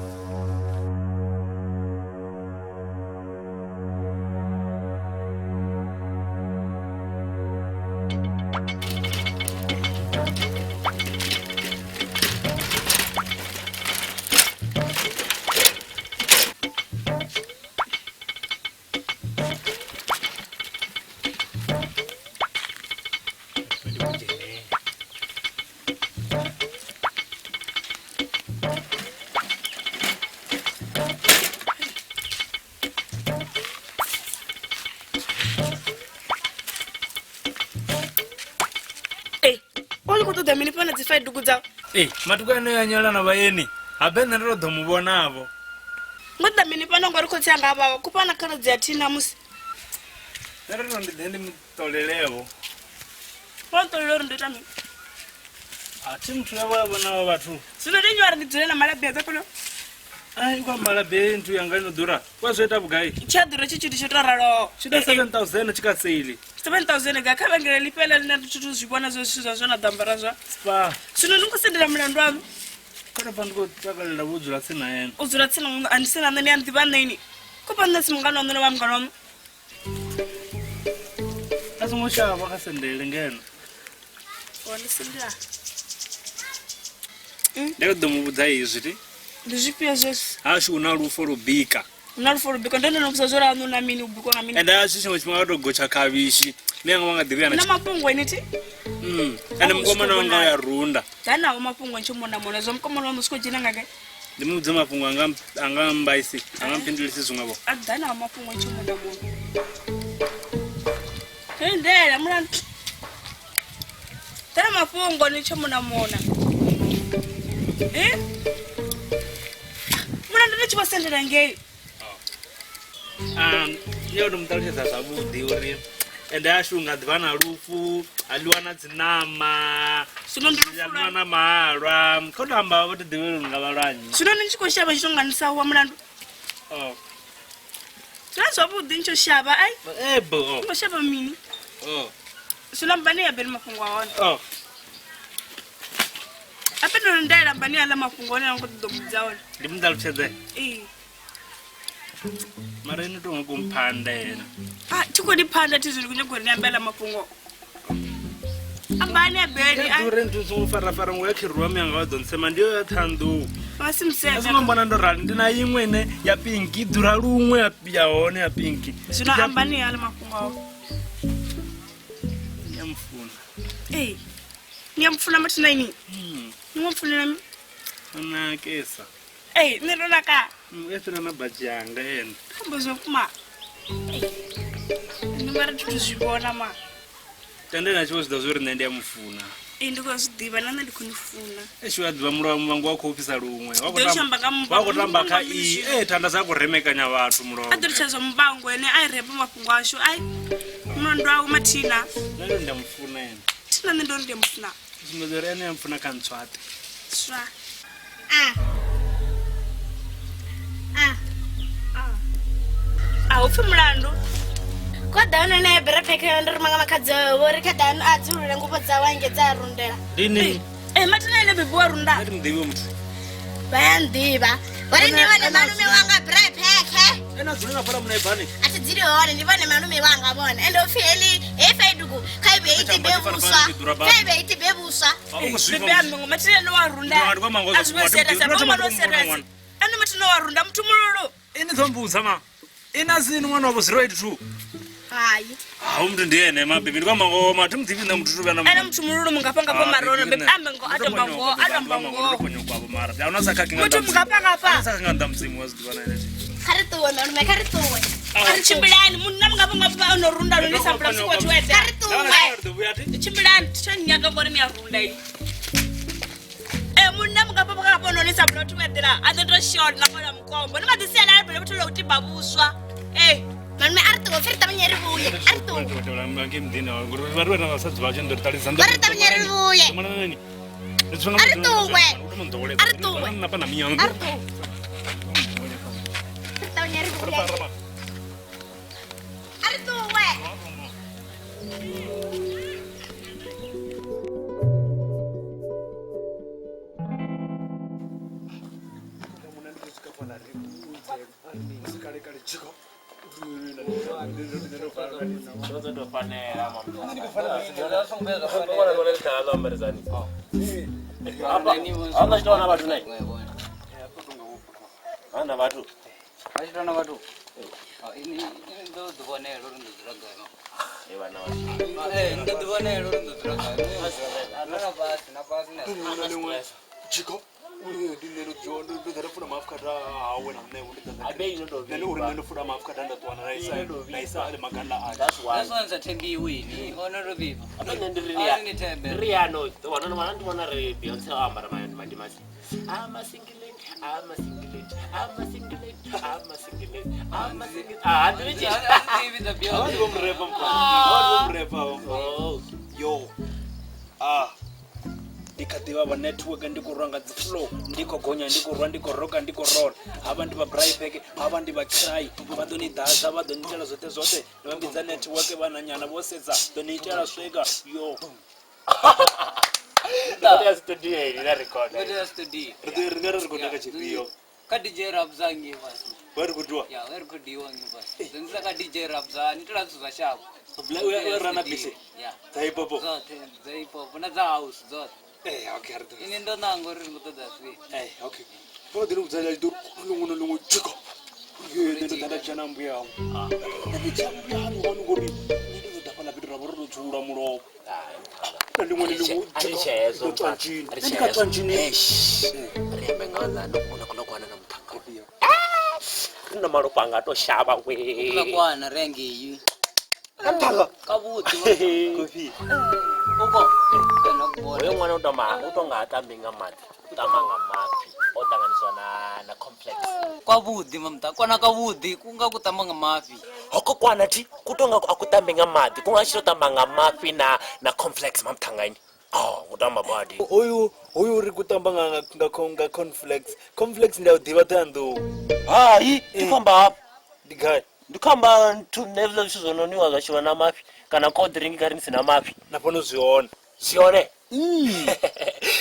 O ni khou ṱoḓa mini fhano dzi faiduku dzau? Ee, matuku ane ya nyala na vhaeni habe nṋe ndo ḓo mu vhonavho. Ngo ṱoḓa mini fhano ngori khotsi anga vhawa khufha na khaladzi ya thina musi. Nṋe ndo ndi ḓe ndi mu ṱolelevo. Wa nṱolela uri ndo ita mini? A thi muthu yavho ya vhona vhathu. Zwino ndi nnyi wa ri ndi dzule na malabi a dza fhano? Ai kwa malabi nthu yanga ino ḓura. Kwa zwo ita vhugai? Tshi a ḓura tshi tshithu tsho to raloho. Tshi ita 7000 tshi kha sale. 7000 ga kha vhengele ḽi fhela ḽine thi thu zwi vhona zwo zwithu zwa zwo na ḓo ambara zwa. Spa. Zwino ni khou sendela mulandu waṋu. Kha pfa ndi khou takalela vho dzula tsini na ene. U dzula tsini na a ndi sina nṋe ni a nḓivha nṋe ini. Khou nṋe si mungana waṋu no vha mungana waṋu. A songo shavha kha sendele ngeno. Wa ndi sendela. Ndi ḓo mu vhudza izwi ti. Ndi zwifhio zwezwi? Hashu una lufo lu bika. Una lufo lu bika ndo no vhudza zwo ri aṋu na mini u bikwa nga mini. Ende hashu tshiṅwe tshifhinga wa to gotsha khavhishi. Nṋe anga vha nga ḓivhi ana. Na mafhungo ene thi? Ende mukomana wanga ya runda. Ḓa naho mafhungo ntsho mona mona zwa mukomana waṋu zwi khou dzhena nga gai? Ndi mu vhudze mafhungo anga anga mbaisi, anga mphindulisi zwiṅwe vho. A ḓa naho mafhungo ntsho mona mona. Lindela mulandu. Ḓa na mafhungo ni tsho mona mona. Eh? Mulandu ndi tshi vho sendela ngei. Nṋe ndo mu ṱalutshedza zwavhuḓi uri ende ashu nga ḓivha na lufu a ḽiwa na dzi ṋama zwino ndi lufu lwa na mahalwa kho to amba vho to ḓivhela uri nga vhalwanyi zwino ni tshi khou shavha tshi tonga ni sa wa mulandu. Oh. Zwino zwavhuḓi ni tsho shavha ai. Ebo. Ni khou shavha mini? Oh. Zwino ambani ya beni mafhungo a hone. Oh. Ape ndo ndaela ambani aḽa mafhungo hone a khou ṱoḓa mbudza hone. Ndi mu ṱalutshedze. Ee. Mara ino tonga kumphanda ena. Ah, thi khou ni phanda thi zwino ndi khou nyanga uri ni ambe aḽa mafhungo. Ambani ya beni ai. Uri nthu songo farafara ngo ya khiruwa miyanga wa ḓo ntsema ndi yo ya ṱhanḓu. Vha si museme. A songo mbona ndo rali ndi na iṅwe ine ya pinki i ḓura luṅwe ya hone ya pinki. Zwino ambani aḽa mafhungo aho. Ndi a mufuna. Ee. Ni a mufuna mathina ini? Ni ngo mfunela mini? Nakesa. Ee, nṋe ndo naka. U fhira na badzhi yanga ene. Khombo zwa vhukuma. Nṋe mara thi thu zwi vhona ma. Tendela a tshi vho zwi ḓivha zwa uri nṋe ndi a mufuna. Ee, ndi khou zwi ḓivha na nṋe ndi khou ni funa. Eish u a ḓivha mulovha muvhango wa khou fhisa luṅwe. Wa khou Ḓo tshi amba nga tamba wa khou tamba kha muvhango iyi. Ee thanda dza khou remekanya vhathu A mulovha. ḓo litsha zwa muvhango ene a i reba mafhungo ashu ai. Mulandu wawe mathina. Nṋe ndo ndi a mufuna ene. Thina nṋe ndo ri ndi a mufuna. Sumbedza uri ene a mfuna kha ntswaṱe. Swa. A hu pfi mulandu. Kwa ḓano ine ya bira phekhe ndo ruma nga makhadzi awe vho ri kha ḓano a dzulule nguvho dzawe ange dza rundela. Ndi nini? Eh, mathina ene bebi wa runda. Thi muḓivhi muthu. Vha ya nḓivha. Vho ri ndi vhone malume wanga bira phekhe. Ene a dzule nga fhaḽa munaibani. A thi dzuli hone ndi vhone malume wanga vhone. Ende upfi heḽi hei faiduku kha i vhuye i tibe vhuswa. Kha i vhuye i tibe vhuswa. Bebe ya mmengo mathina ene wa runda. A zwi vhe serious, a vho ṅwana o serious. Ene mathina wa runda muthu mululu. Ini ḓo mbudza ma. Ina sini ṅwana wavho 082. Hai. Hawu muthu ndi ene ma bebi ndi kwamba ngoho ma thi muḓivhi nṋe muthu vhuya na Ene muthu mululu mungafha ngafha marono bebe ambe ngo a tamba ngoho a tamba ngoho. kwavho mara a huna sa khakhi nga Muthu mungafha ngafha. sa khakhi nga nnḓa mudzimu wa zwi ḓivha na ene thi. Kha ri ṱuwe malume kha ri ṱuwe. A ri tshimbilani munna mungafha ngafha o no runda lune sa mvula vhusiku vhathu eḓela. Kha ri ṱuwe. Tshimbilani thi tsha nyaga ngori ni a runda ini. Eh munna mungafha ngafha o no ni sa mvula vhathu eḓela a ḓo to shona na ṅwana mukombo. Ni maḓi sialala bele vhathu ḽa u tiba vhuswa. Eh Malume a ri ṱuwe pfi ri ṱavhanye ri vhuye. A ri ṱuwe. Ngei muḓini wa ngori vha ri vha na vhasadzi vhatsho ndo ri ṱalisa Vha ri ṱavhanye ri vhuye. A ri ṱuwe. A ri ṱuwe. Napa na miya. A ri ṱuwe. Ri ṱavhanye ri vhuye. A ri ṱuwe. Ana vhathu. Vha tshi tou na vhathu. Ini ini ndo ḓi vhonela uri ndo dzula gai. E vhana vhathu. Eh, ndo ḓi vhonela uri ndo dzula gai. Na na basi, na basi na. Chiko. Ndi nṋe ndo dzho ndo ḓa funa maafukata hawe na nṋe ndo ḓa. Abe ino ndo Nṋe uri nṋe ndo funa maafukata nda ṱuwa na isa na isa ale maganda a. That's why. That's why thembiwi ni ono ro vhibva. Abe nṋe ndi ri A ri ni thembe. Ri ano wana wana ndi vhona ri Beyonce o ambara madimasi. I'm a single lady, I'm a single lady, I'm a single lady, I'm a single lady, I'm a single. Ah, ndi ri Ndi vho murepa mfana. Ndi vho murepa. Yo. Ah. Ndi kha ḓivha vha network ndi khou rwa nga dzi flow ndi khou gonya ndi khou rwa ndi khou roka ndi khou rola havha ndi vha bripek havha ndi vha cry vha ḓo ni ḓadza vha ḓo ni itela zwoṱhe zwoṱhe ndi vha mbidza network vhananyana vho sedza ḓo ni itela swika yo. Ndo ya studio iri na record. Ndo ya studio. Ri ḓo ri nga ri recorda kha tshifhio? Kha DJ Rabza ngei fhasi. Wa recordiwa? Ya, wa recordiwa ngei fhasi. Ḓo nisa kha DJ Rabza, ni itela zwithu zwa shango. U rana beat? Ya. Dza hip hop? Dzoṱhe, dza hip hop na dza house dzoṱhe. Eh, okay, ri ḓo. Ini ndo nanga uri ri khou ṱoḓa zwifhio. Eh, okay. Vho ḓo ni vhudza ḓo ḽiṅwe na ḽiṅwe tshika. Nṋe ndo ḓa nda dzhia na mbuya yawe. Nṋe ndi dzhia mbuya hani hone ngori nṋe ndi ḓo ḓa fhaḽa fhethu ra vha ro tou dzula mulovha. Na ḽiṅwe na ḽiṅwe A ri tshedzo. Ndo tswa nzhini. Ri Nṋe ndi kha tswa nzhini. Ri ambe nga ḽa no kuna kuna kwana na muthanga. Ri na malofha anga to shavha we. Kuna kwana ri ngei. Ka muthanga. Kavhuḓi. Kofi. Uko. Kana kubona. Hoyo ṅwana u tamba u tonga ha tambi nga maḓi. U tamba nga mafhi o ṱanganiswa na complex. Kwavhuḓi mamta, kwana kavhuḓi ku nga ku tamba nga mafhi. Hoko kwana thi ku tonga a ku tambi nga maḓi, ku nga tshi to tamba nga mafhi na complex mamthangani. Oh, ku tamba badi. Hoyu ri ku tamba nga complex. Complex ndi a u ḓivha Thohoyandou. Hai, ndi khou amba hafhu. Ndi gai? Ndi khou amba nthu hezwiḽa zwithu zwo no nwiwa zwa shulwa na mafhi kana cold drink kha ri ni si na mafhi. Na fhano zwi hone. Zwi hone?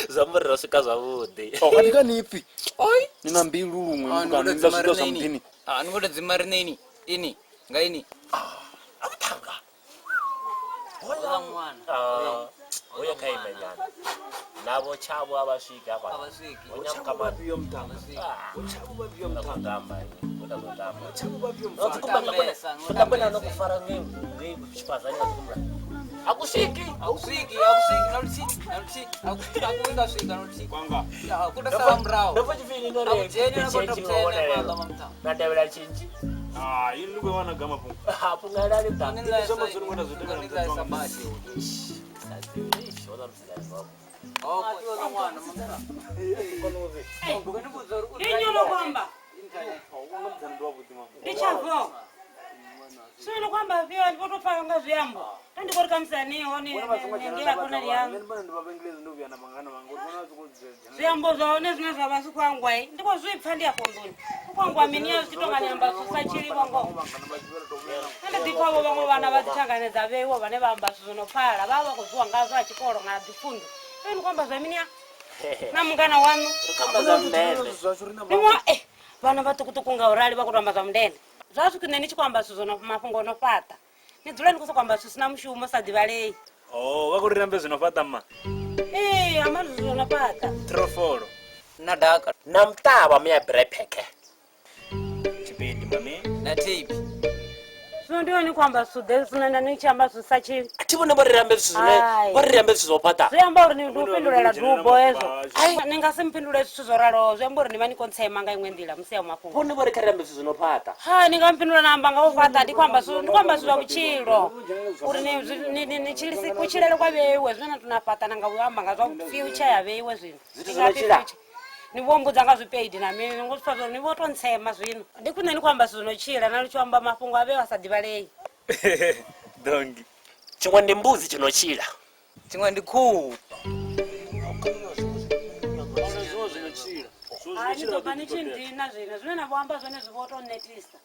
Zwi amba uri ro swika zwavhuḓi. Oh, ndi ka nipfi. Oi, ni na mbilu luṅwe mukani ndi zwiḽiwa zwa muḓini. Ah, ni khou tou dzima riṋe ini. Ini, nga ini. A muthanga. Hola ṅwana. Ah, hoyo kha ime nyana. Navho tshavho a vha swiki hafha. A vha swiki. Vho nyamuka mafhi. Vhafhio muthanga? Tshavho vhafhio muthanga? Tamba, vho tamba. Tshavho vhafhio No, muthanga? Kutamba na kufara ngei tshifazani nga kumbula. Akuswiki. Akuswiki, akuswiki, na luthihi, na luthihi. Akuwi nga swika na luthihi. Kwanga. Ya, ku tou sala murahu. Ndo pfa tshifhinga ino ri Akudzheni na tshintshi top nga vhona 10 lelo. hafhaḽa mamta. Na tevhela tshintshi. Ah, ini ndi khou wana ga mafhungo. Ha pungalani mta. Ni Ndi zwi amba zwori ngona zwo tevhela Ni muṱa ḽa wanga. badi. Hola msidzana wako. Oh, ko ṅwana mamta. Ndi kwamba. Ndi tshavho. Zwino kwamba fhio ndi vho tou pfa nga zwiambo. Nda ndi khou ri khamusi ani hone ndi ya khonani yanga. Zwiambo zwa hone zwine zwa vha zwi khou angwa ndi khou zwi pfa ndi afho nḓuni. U khou angwa mini ya zwi tshi tonga ni amba zwi sa tshiliwa ngoho. Nṋe ndi ḓi pfa vho vhaṅwe vhana vha dzi thangane dza vheiwa vhane vha amba zwithu zwo no pfala vha vha vha khou zwiwa ngazwo a tshikolo nga dzi pfunzo. Fhedzi ni khou amba zwa mini ya na mungana waṋu. Ri zwa mundende. Ni mwa vhana vhaṱukuṱuku nga u rali vha khou tou amba zwa mundende. Zwa zwi khwine ni tshi khou amba zwithu zwo no mafhungo o no fhaṱa. Ni dzula ni khou sokou amba zwithu zwi sina mushumo sa ḓivhalei. Oh, vha khou ri rambe zwino fhaṱa mma. Ee, amba zwithu zwo no fhaṱa. Trofolo. Na daka. Na muṱavha muya brepeke. Tshipindi mami. Na tape. Zwino ndi hone ni khou amba zwithu ḓe zwine na ni tshi amba zwithu sa tshili. A thi vhone vho ri rambe zwithu zwine Ai. vho ri rambe zwithu zwo fhaṱa. Zwi amba uri ni ndi u fhindulela dubo hezwo. Ni nga si mpindule zwithu zwo raloho zwi amba uri ni vha ni khou ntsema nga iṅwe nḓila musi ya mafhungo. Vhone vho ri kha ri rambe zwithu zwo no fhaṱa. Ha ni nga mpindula na amba nga u fhaṱa ndi khou amba zwithu ndi khou amba zwithu zwa vhutshilo. Uri ni tshilisi kutshilele kwa vheiwe zwine na tou na fhaṱa na nga u amba nga zwa future ya vheiwe zwino. Zwithu zwo no tshila. Ni vho mbudza nga zwipeidi na mini ni ngo zwi pfa zwa uri ni vho tou ntsema zwino. Ndi khwine ni khou amba zwithu zwo no tshila na lu tshi amba mafhungo a vheiwa a sa ḓivhalei. Dongi. Tshiṅwe ndi mbudzi tshi no tshila. Tshiṅwe ndi khuhu. Zwiṅwe zwi no tshila. Hai, ni ḓo bva ni tshi ndina zwino zwine na vho amba zwone zwi vho tou netisa.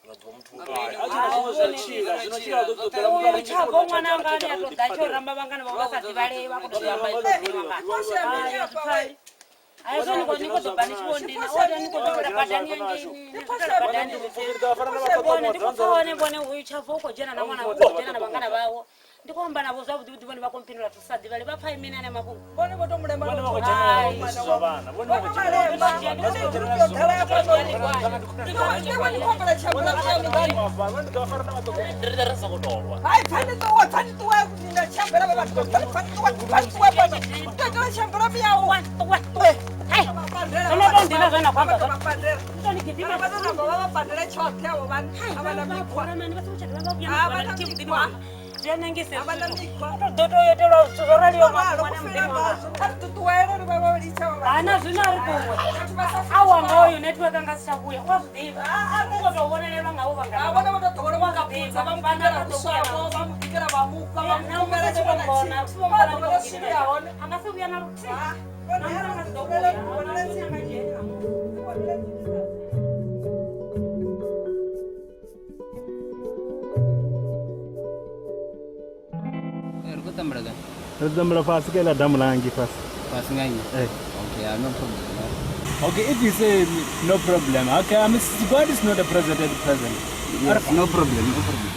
Uyu tshavho ṅwana anga ane a tou ḓa tshi ramba vhangana vhawe vha sa ḓivhalei vha khou tou amba izwi vha nga. Hai, zwi pfali. Hai, zwo ni khou ḓo bva ni tshi vho ndina. O ni khou ḓo badani ngei ni swikela badani. Vhone ndi khou pfa hone vhone uyu tshavho u khou dzhena na ṅwana u khou dzhena na vhangana vhawo. Ndi khou amba navho zwavhuḓi vhuḓi vhone vha khou mphindula zwithu sa ḓivhalei vha pfa mini ane mafhungo. Vhone vho tou mulemba Vhone vha khou dzhenelela zwithu zwa vhana. Vhone vha khou Ri ri sokou tou lwa. Hai, pfani ṱuwa, pfani ṱuwa, nda tshiambela vha vhathu, pfani ṱuwa, pfani ṱuwa fhano. Ndo itela tshiambela miyau. Hai. Zwino zwe na khou amba Vha pandela. Vha ḓo namba vha vha pandela tshoṱhe avho vhana. A vha na mikhwa. A vha na mikhwa. Zwi a nengisa. A vha na mikhwa. Ḓo tou itelwa zwithu zwo raliho nga ṅwana muḓini wanga. Kha ri ṱuṱuwele ri vha vha litsha vha. Hana zwino a ri ṱuwe. A wanga oyu network a nga si tsha vhuya. U a zwi ḓivha. U khou tou vhonelelwa nga u vhanga. A vhone vho tou ḓowela vha nga bvudza vha mu bikela vhuswavho, vha mu bikela vha mu fha, vha mu kumela tshiṅwe na tshiṅwe. Vha ḓowela swili ya hone. A nga si vhuya na luthihi. Vhone ha ri ṱuṱuwele ri vhonele tsini. Ri khou tambela gai? Ri tambela fhasi kha iḽa damu ḽa ngei fhasi. Fhasi nga nnyi? Eh. Okay, no problem. Okay, if you say no problem, okay, I mean, God is not a present at present. Yes, no problem, no problem.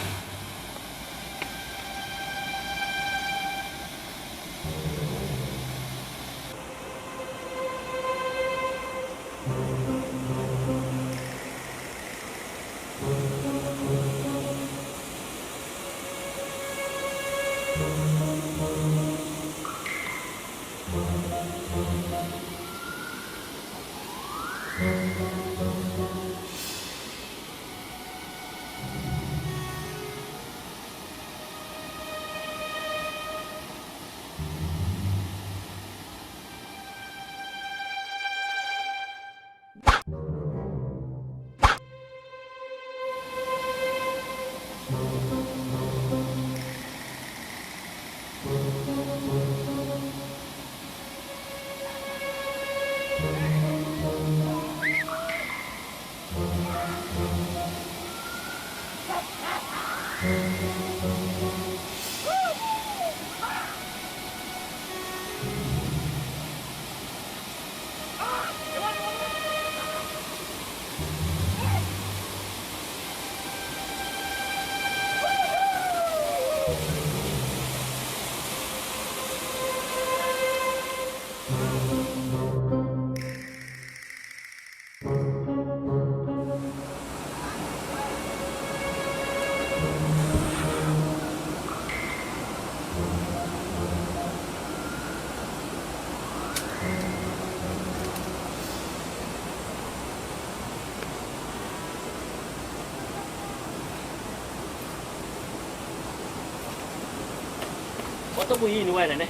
Ku yini wena ne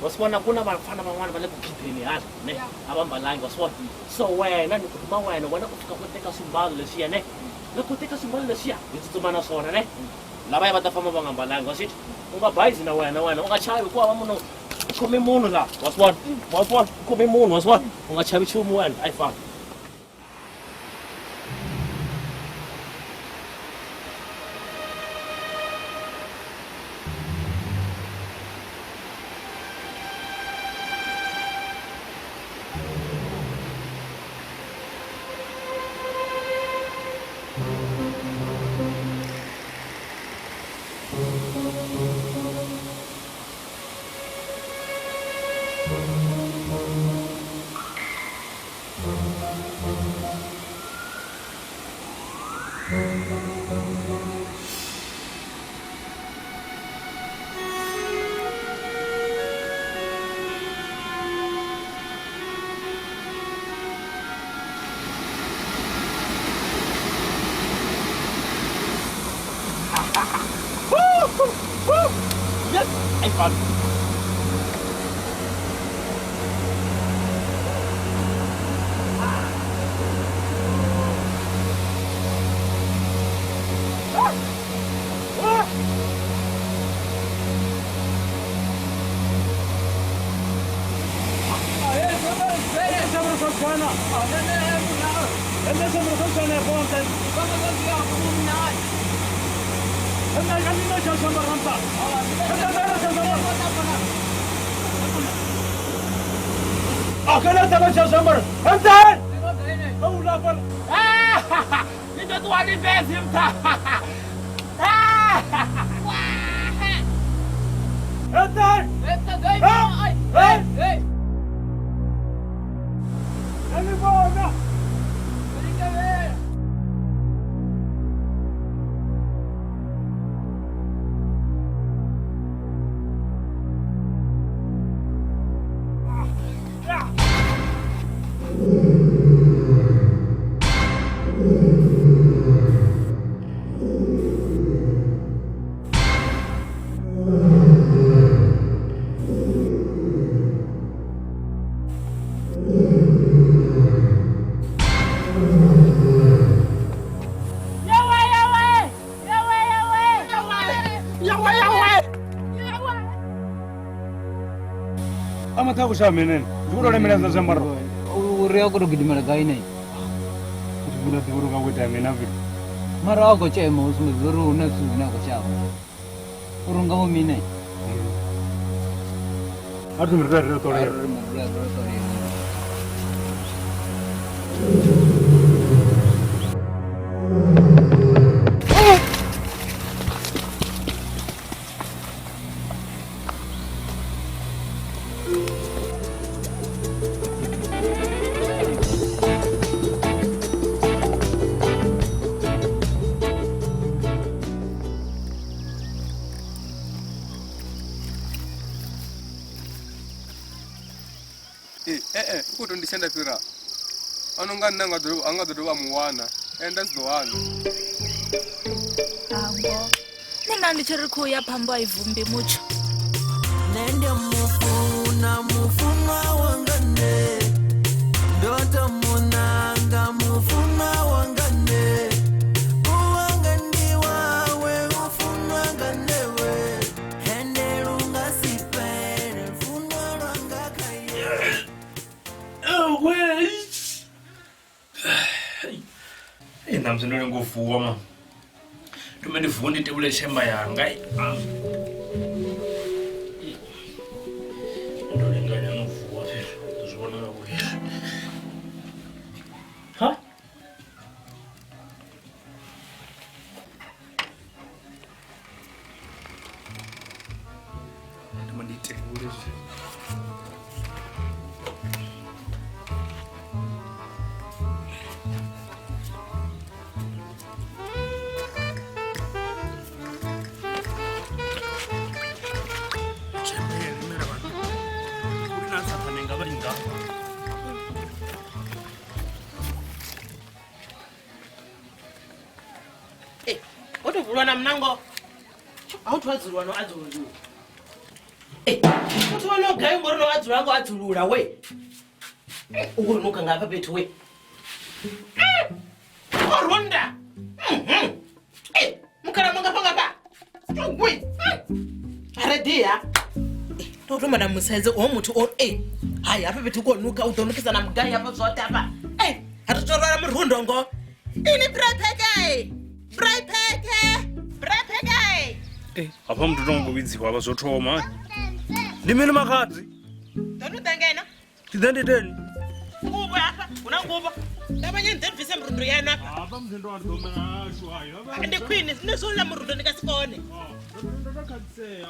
wa swi vona ku na vafana van'wana va le ku khideni hala ne a va mbalangi wa swi vona so wena ni ku rhuma wena wena u fika ku teka swimbalo leswiya ne loko u teka swimbalo leswiya hi tsutsuma na swona ne lavaya va ta famba va nga mbalangi wa swi twa u nga bayizi na wena wena u nga chavi hikuva va munhu u khome munhu laha wa swi vona wa swi vona u khome munhu wa swi vona u nga chavi nchumu wena a yi fambi. Yeah. Nda khou shavha mini? Ndi khou tou lemeledza zwiambaro. Uri a khou tou gidimela gai nei? Ndi ḓivha uri u nga khou itea mini afho. Mara a khou tshema u sumbedza uri hu na zwithu zwine a khou shavha. Uri unga vho mini? A thi ri ri ṱolela. U khou tou ndi tshe nda fhira ano nga nṋe a nga ḓo dovha a mu wana ende a si ḓo wana. Nṋe nda ndi tshi ri khuhu ya phambo a i vumbi mutsho. Nṋe ndi mufuna mufunwa wanga nṋe, ndo to munanga mufunwa wanga nṋe, u wanga ndi wawe u funwa nga nṋewe, ende lu nga si fhele lufuno lwanga kha iwe. Ee, ṋamusi ndo lenga u vuwa ma. Thome ndi vuwe ndi tevhule tshemba yanga. Ndo linganya no vuwa fhethu, ḓo zwi vhona nga vhuya. Ha? Thoma ndi tevhule zwi. Wo tou vulwa na munango a hu thu adzulwa no adzululiwa. Muthu wa no gai ngori no adzula ngo adzulula we. U khou nuka nga hafha fhethu we. O runda. Mukala mungafha ngafha. We. Redia. To thoma na musedze o muthu o hai hafha fhethu ku nuka u ḓo nukisa na mugai hafha zwoṱhe hafha. Ha ri to lwala murundo ngo. Ini brapeke. Brapeke. Brapeke. Hafha muthu tongo vhidziwa vha zwo thoma. Ndi mini makhadzi? Ḓo no ḓa ngeno. Ndi ḓe ndi iteni? Nguvho hafha, hu na nguvho. Ṱavhanya ni ḓe ni bvise murundo yanu hafha. Hafha musi ndo ḓo mela hashu hayo. Ndi khwine, zwine zwo ḽa murundo ndi nga si kone. Ndo tou khakhisea.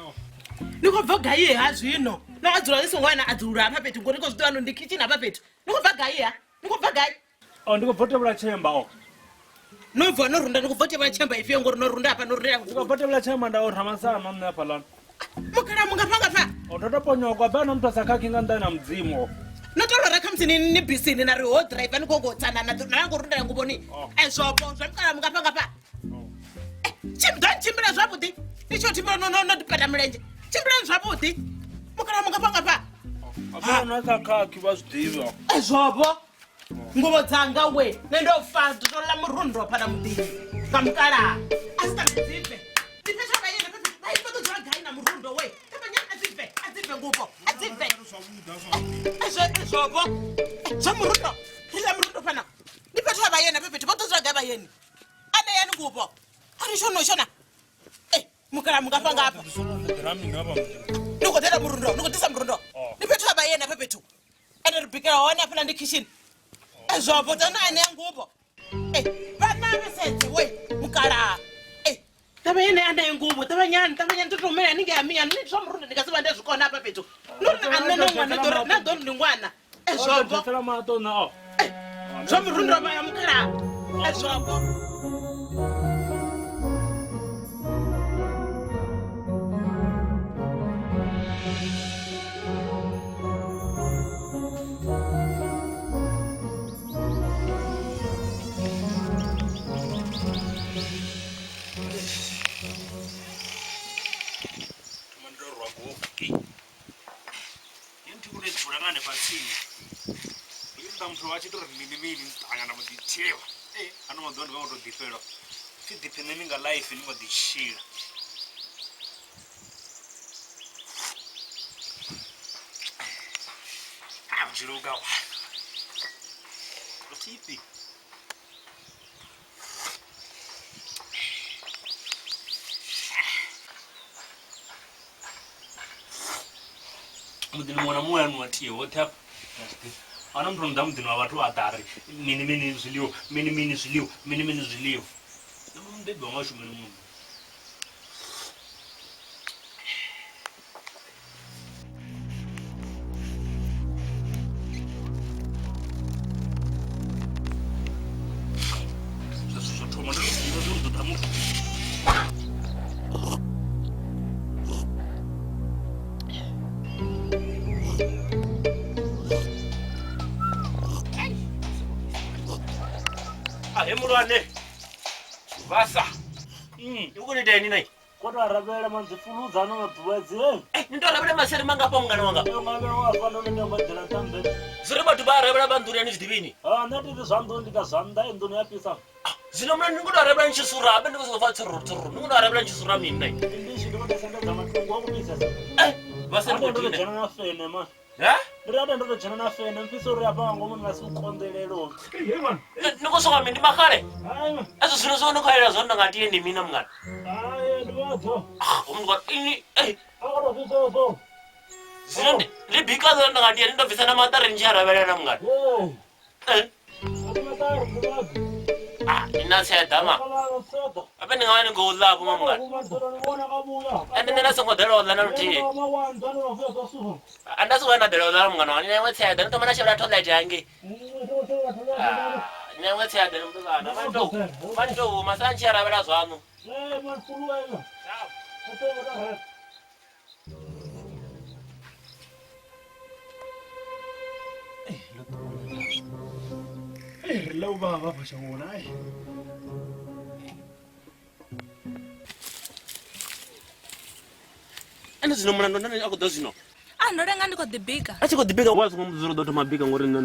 Ni khou bva gai ha zwino? No adzula ni songo wana adzula hafha fhethu ngori ni khou zwi ḓivha no ndi kitchen hafha fhethu. Ni khou bva gai ha? Ni khou bva gai? O ndi khou bva tevhula tshemba o. No bva no runda ni khou bva tevhula tshemba ifhio ngori no runda hafha no rundela Ndi khou bva tevhula tshemba nda o ramasala nṋe hafhaḽa. Mukala mungafha ngafha. O ndo to ponyokwa bva na muthu a sa khakhi nga nnḓa na mudzimu o. No to lora khamusi ni ni bisini na ri ho driver ni khou go tsana na na ngo rundela nguvhoni. Ezwopo zwa mukala mungafha ngafha. Chimba tshimbila zwavhuḓi. Ni tsho tshimbila no no no dipeta milenzhe. Tshimbilani zwavhuḓi. Mukala mungafha ngafha. Hafha na sa khakhi vha zwi ḓivha. Ezwopo. Nguvho dzanga we nṋe ndo fa ndo ḽa murundo fhala muḓini nga mukalaha. A si ṱavhanye dzi bve. Ndi pfe tsha vhayene fhedzi vha i ṱoḓa dzula gai na murundo we. Ṱavhanya a dzi bve, a dzi bve nguvho, a dzi bve. Ezwo ezwopo zwa murundo, ri ḽa murundo fhana. Ndi fhethu ha vhayeni hafha fhethu vho ḓo dzula gai vhayeni. A ṋeani nguvho. A ri shono shona. Mukala mungafha ngafha. Ndi khou ḓela murundo, ndi khou ḓisa murundo. Ndi fhethu ha vhayeni hafha fhethu. Ende ri bikela hone hafhaḽa ndi kitchen. Ezwopo tsana a ṋea nguvho. Vhana vha sedze we mukalaha. Ṱavhanyani a ṋee nguvho, ṱavhanyani, ṱavhanyani ndo tou humela haningei ha miyani. Nṋe zwa murundo ndi nga si vha nda zwi kona hafha fhethu. Ndo ri a nṋe na ṅwana ḓo ri na ḓo ri ndi ṅwana. Ezwopo. Tsela maṱo na o. Zwa murundo ya mukalaha. Ezwopo. Muthu a tshi tou ri mini mini ṱangana vho ḓi thivha. Ano maḓuvha ndi vha ngo tou ḓifhelwa. Pfi ḓiphiṋeni nga life ni ngo ḓi tshila. Juluka wa. Lutipi. Muḓini muṅwe na muṅwe anu a tie hoṱhe hafha. Ana muthu nnḓa muḓini wa vhathu a ḓa ri mini mini zwiḽiwa, mini mini zwiḽiwa, mini mini zwiḽiwa. Nṋe mubebi wanga a shumeli muṋe. Zwezwo zwo thoma ndo zwi ḓivha zwa uri hu ḓo ḓa muthu. Ahe mulwane. Vasa. I khou ita ini nai? Ko to rabela man dzi fulu dza ano maḓuvha dzi. Ni to rabela maseri mangafha mungana wanga. Nga vhela wa fana no nyamba dzela tambe. Zwori vhathu vha rabela vha nḓuni ani zwi ḓivhini. Ah nṋe thi zwa nḓuni ndi ita zwa nnḓa nḓuni ya fhisa. Zwino mna ni khou to rabela ni tshi sura habe ndi khou sokou pfa tsiruru tsiruru. Ni khou to rabela ni tshi sura mini nai? Ndi tshi ndi khou to sendedza matungo a khou fhisesa. Vhasa ndi Ndo khou to dina. dzhena na fene man. Ha? Ndi ri ndo to dzhena na fene mfhiso uri afha nga ngomu ndi nga si u konḓelele. Ni khou soka mini ndi maxale? Hai man. Ezwo zwino zwo no khou ela zwone nga tie ndi mina mungana. Hai ndi vhadzo. Mungana ini eh A khou to fhisa so. zwino ndi bika zwone nga tie ndi ndo bvisa na maṱari ndi tshi a rabelela na mungana. Eh. Eh. Ah, ni na tseḓa ma. Habe ndi nga vha ni khou ḽa vho mungana. Ende nṋe nda songo ḓela u ḽa na luthihi. A nda songo na ḓela u ḽa mungana wanga. Ni na iṅwe tseḓa ni thoma na shela toilet hangei. Ni na iṅwe tseḓa ni mutukana. Vha ni tou huma sa ni tshi a rabela zwaṋu. Ri ḽa u vhavha hafha shangoni ai. Ende zwino mulandu ndani a khou ḓa zwino. A ndo lenga ndi khou ḓi bika. A tshi khou ḓi bika wa songo mmbudza uri u ḓo thoma bika ngori nṋe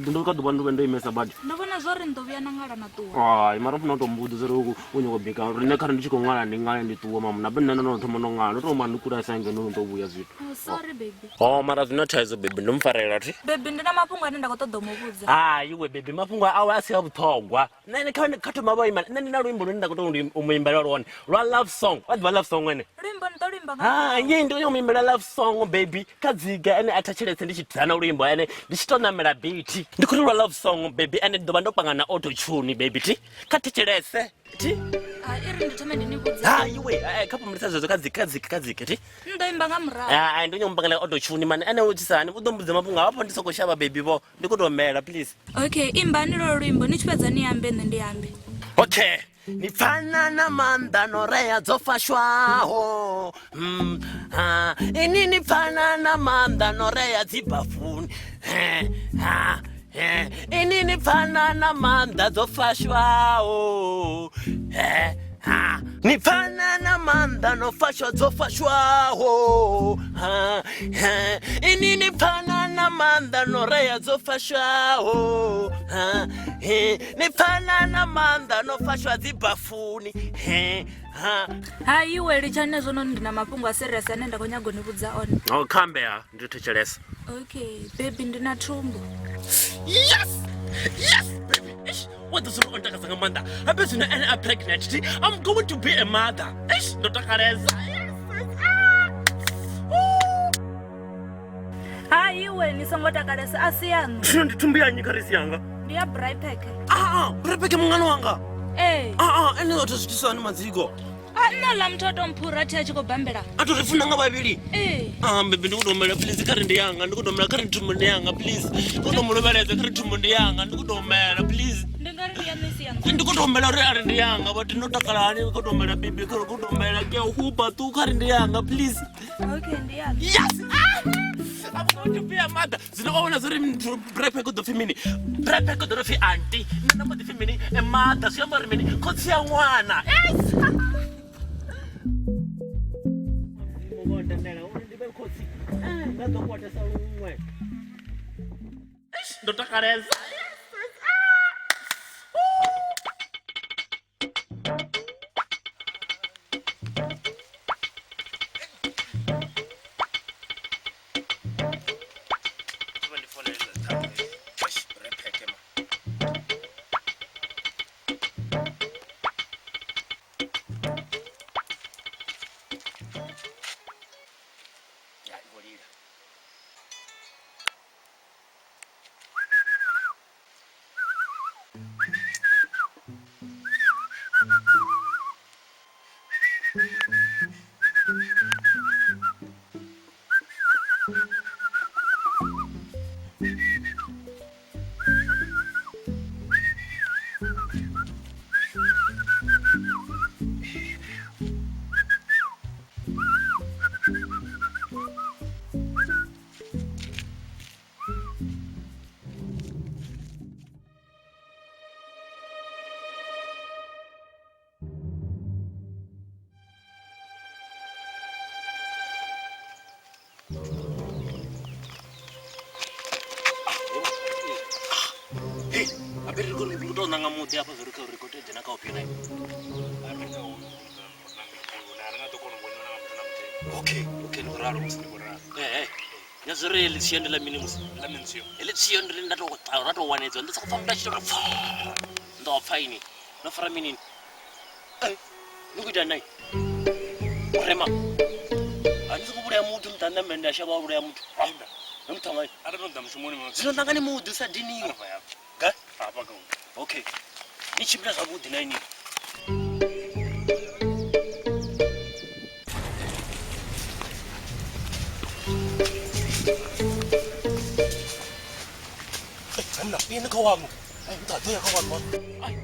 ndo kha ḓuvha ndo vhe ndo imesa badi. Ndo vhona zwo ri ni ḓo vhuya na ṅala na ṱuwa. Hai mara u funa u tou mmbudza uri u nyaka u bika uri nṋe khare ndi tshi khou ṅala ndi ṅale ndi ṱuwe mama na nṋe ndo no thoma ndo ṅala ndo tou mara ndi kulasa ngeno ndo vhuya zwino. Oh, sorry baby. Oh mara zwino thaidzo baby ndo mufarela thi. Baby ndi na mafhungo ane nda khou ṱoḓa u mu vhudza. Hai we baby mafhungo awe a si a vhuṱhogwa. Nṋe kha thoma vho ima nṋe ndi na luimbo lune nda khou tou u mu imbela lwone lwa love song. Wa ḓivha love song ene? Luimbo ni ḓo luimba nga. Ha ngei ndi u mu imbela love song baby kha dziga ene a thetshelese ndi tshi dzana luimbo ene ndi tshi to namela beat. Ndi khou ri lwa love song baby ene ndi ḓo vha ndo panga na auto tune baby thi kha thetshelese thi. Ha i ri ndi thome ndi ni vhudze. Hai we kha fhumulisa zwezwo kha dzike kha dzike thi. Ni ḓo imba nga murahu. Hai ndo nyaka pangela auto tune mani ene u tsisa hani u ḓo mbudza mafhungo hafho ndi soko shavha baby vho ndi khou tou mela please. Okay imbani lolo luimbo ni tshi fhedza ni ambe nṋe ndi ambe. Okay. Ni pfana na maanḓa no rea dzo fashwaho. Ini ni pfana na maanḓa no rea dzi bafuni. Ini ni pfana na maanḓa dzo fashwaho. Ni pfana na maanḓa no fashwa dzo fashwaho. Ini ni pfana na maanḓa no rea dzo fashwaho. Ni pfana na maanḓa no fashwa dzi bafuni. Hai iwe litshani hezwo noni ndi na mafhungo a serious ane nda khou nyaga u ni vhudza one. Oh khambe ha ndi thetshelesa. Okay baby ndi na thumbu. Yes! Yes baby. Eish, what does it ntakadza nga maanḓa. Habe zwino ene a pregnant thi I'm going to be a mother. Eish ndo takalesa. Hai iwe ni songo takalesa a si yaṋu. Zwino ndi thumbu ya nnyi kha ri si yanga? Ndi ya Bripek. Ah Bripek mungana wanga. Eh. Ah ene o to zwi itisa hani madziko. A nṋe ḽa muthu a to mphura thi a tshi khou bambela. A to ri funa nga vhavhili. Eh. Ah baby ndi khou tou mela please kha ri ndi yanga ndi khou tou mela kha ri thumbu ndi yanga please. Ndi khou tou mu luvheledza kha ri thumbu ndi yanga ndi khou tou mela please. Ndi nga ri ndi yaṋu isi yanga. Ndi khou tou mela uri a ri ndi yanga vhathu ndo takala hani ndi khou tou mela baby kha ri khou tou mela ke u huba tu kha ri ndi yanga please. Okay ndi yaṋu. Yes. I'm going to be a mother. Zwino o vhona zwori Bripek u ḓo pfi mini? Bripek u ḓo pfi auntie. Nṋe nda mbo ḓi pfi mini? A mother. Zwi amba uri mini? Khotsi ya ṅwana. Yes. Ndo takalesa. fola hezwi zwa dziṱhangu hezwi. Eish, re pheke ma. Ya, i khou lila. Hey, abe ri khou tou nanga muḓi hafha zwo ri khou ri khou tea u dzhena kha ufhio na Okay, okay, ndi khou ralo musi. Eh, eh. Nya zwo ri heḽi tshiyo ndi ḽa mini musi? Ḽa mini tshiyo? Heḽi tshiyo ndi nda tou ra tou wanedzwa ndi soko pfa muthu a tshi tou pfa. Ndo pfa ini. No fara mini? Eh, ni khou ita nai? U rema. A ni sokou vhulaya muthu nṱha nṋe nda shavha u vhulaya muthu. Ndi muṱhanga. Arali ndo ḓa mushumoni mwa. Zwino nangani muḓi u sa diniwi. Ga? Hafha ka. Okay. Ni tshimbila zwavhuḓi na ini. Hanna, ini kha wanu. Ai, nta ḓo ya kha wanu. Ai.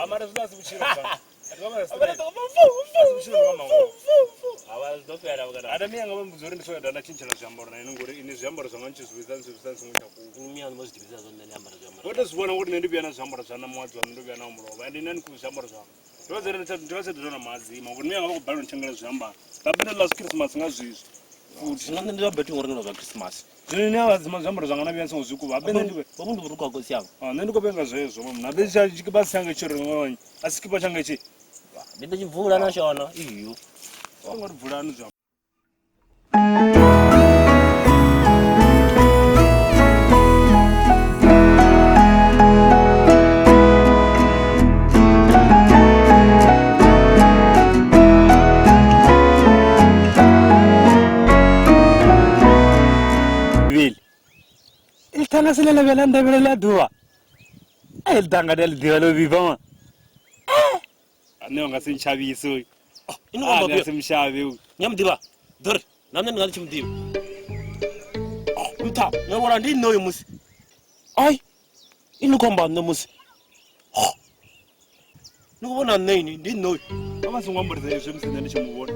Mara zwi si vhutshilo ata miyanga vha mbudza uri ndi songo nda tshintshela zwiambaro na ini ngori ini zwiambaro zwanga ni tshi zwi vhidza ni zwi vhidza ni songo tsha kulu vho to zwi vhona ngori nṋe ndi vhuya na zwiambaro zwa na muwadzi waṋu ndo vhuya na mulovha ende nṋe ni khou zwiambaro zwanga ndi vha sedza na maadzima ngori miyanga vha khou balelwa ntshengela zwiambaro vha bende ḽa Christmas nga zwizwi futhi Zwino nṋe ndi vha bethu ngori zwa Christmas. Zwino ni a vhadzima zwiambaro zwanga na vhuya ni songo zwi kuvha abe nṋe ndi vho ndi vhurukhu ha khotsi avho. Nṋe ndi khou vhenga zwezwo mama na be tshikipa tshanga tshi ri ngoni a sikipa tshanga tshi ndi ḓo tshi bvula na shona iyo. Songo ri bvulani zwiambaro. Sanga se le vhela ndavhela ḽa ḓuvha. Ai ḓanga ḽi ḓivha ḽo vhibva ma. Nṋe nga si ntshavhise uyu. Ini kwamba Ah, si mushavhi uyu. Nyamuḓivha. Dori, na nṋe ndi nga ndi tshi muḓivha. Nṱha, nṋe vhona ndi nṋe uyu musi. Ai, ini khou amba nṋe musi. Ni khou vhona nṋe ini, ndi nṋe uyu. A vha songo ambara hezwo musi nṋe ndi tshi mu vhona.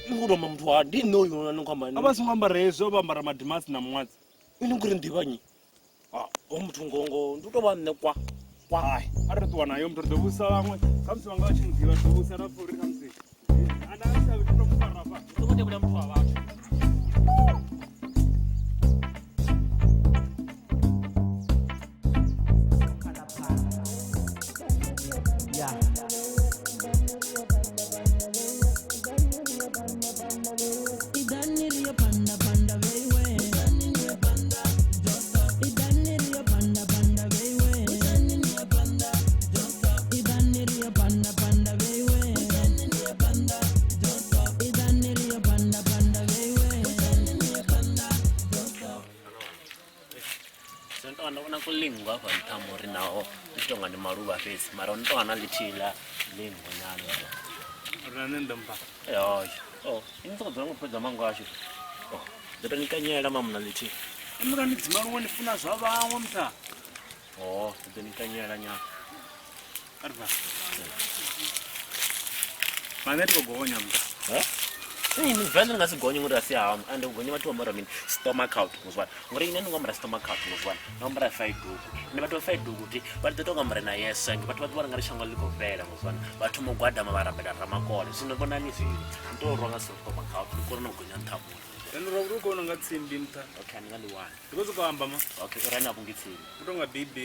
Ni khou tou amba muthu wa ndi nṋe uyu ni khou amba A vha songo ambara hezwo vha ambara madimasi na muṅwadzi. Ini khou ri nḓivha nnyi? O muthu ngongo ndi u tou vha nṋe kwa. Kwa. Ai, a ri ṱuwa nayo muthu ri ḓo vhusa vhaṅwe. Khamusi vha nga vha tshi muḓivha ri ḓo vhusa ra pfa uri khamusi. Anda a sa ri to mu fara hafha. Ndi khou tevhela muthu wa vhathu. Yeah. Zwino tonga ndo vhona kulingo hafha nṱha muri naho ndi tshi tonga ndi maluvha fhedzi mara ndi tonga na ḽithihi ḽa lingo nyana. Ri na nṋe ndo mpha. Yoyo. Oh, ini soko dzula ngo fhedza mango ashu. Oh, ndo to ni kanyela mamuna ḽithihi. Mura ni dzima luṅwe ni funa zwa vhaṅwe mutha. Oh, ndo to ni kanyela nyana. A ri bva. Maṋe ti khou gonya mutha. Eh? Ni vele nga si gonye ngori a si haṋu ande u gonya vhathu vha ambara mini stomach out ngozwana ngori ine ndi ngo ambara stomach out ngozwana ndo ambara faiduku ende vhathu vha faiduku ti vha ḓo tonga ambara na yeso enge vhathu vha ḓo vhona nga ri shango ḽi khou fhela ngozwana vha thoma u gwadama vha rabela ramakole zwino vhonani zwino ndi to rwa nga stomach out ndi kone u gonya nṱha muni Ende ro ri kona nga tsimbi nṱha. Okay, ndi nga ḽi wana. Ndi khou sokou amba ma. Okay, i rani avhungi tsimbi. U tonga BB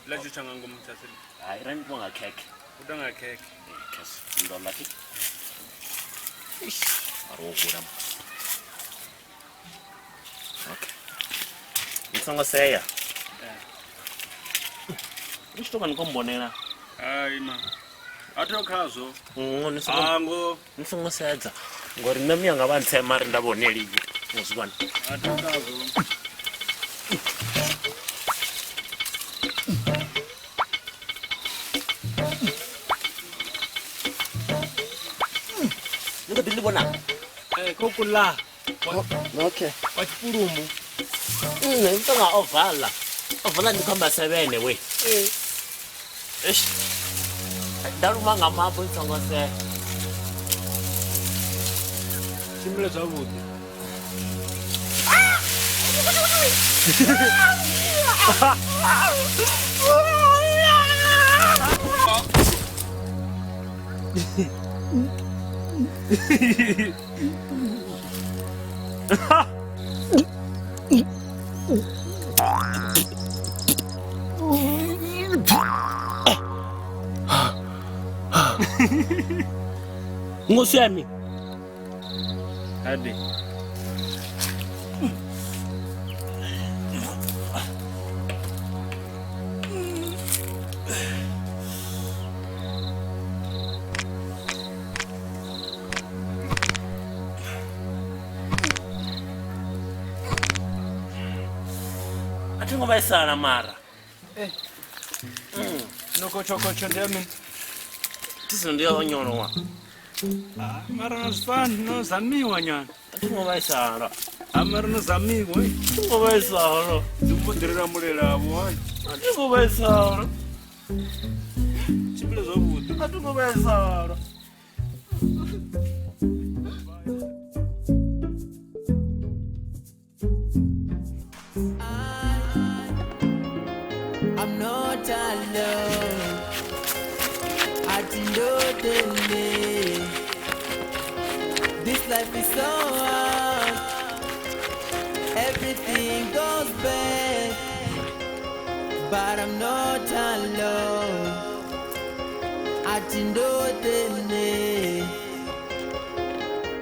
ḽa tsho tsha nga ngomu tsha seli. Hai, i rani tonga khekhe. U tonga khekhe. Khekhe. Ndo ḽa ti. Eish, mara wo hula. Okay. Ni songo sea. Ni tshi tonga ni khou mbonela. Hai ma. A tho khazwo. Ni songo Ango. Ni songo sedza. Ngori nṋe miyanga vha ntsema ri nda vhoneli. Ngozwana. A tho khazwo. Ni kho ḓi ḽi vhona? Eh, kokula. Okay. Wa tshipulumbu. Nṋe ndi tonga ovala. Ovala ndi khou amba sevene we. Eish. Nda luma nga mabu ni songo sea. Tshimbile zwavhuḓi. Nkosi yami. Hadi. A thi ngo vhaisala mara. Eh. No kocho ndi ya mini? Thi ndi ya nyolowa. Ah, mara no zwifani no zamiwa nyana. A thi ngo vhaisala. Ah, mara no zamiwa. A thi ngo vhaisala. Dzi mbo ḓi ri lamulela vho hai. A thi ngo vhaisala. Tshimbile zwavhuḓi. A thi ngo vhaisala. I'm not alone. Atindotene. This life is so hard. Everything goes bad, but I'm not alone. Atindotene.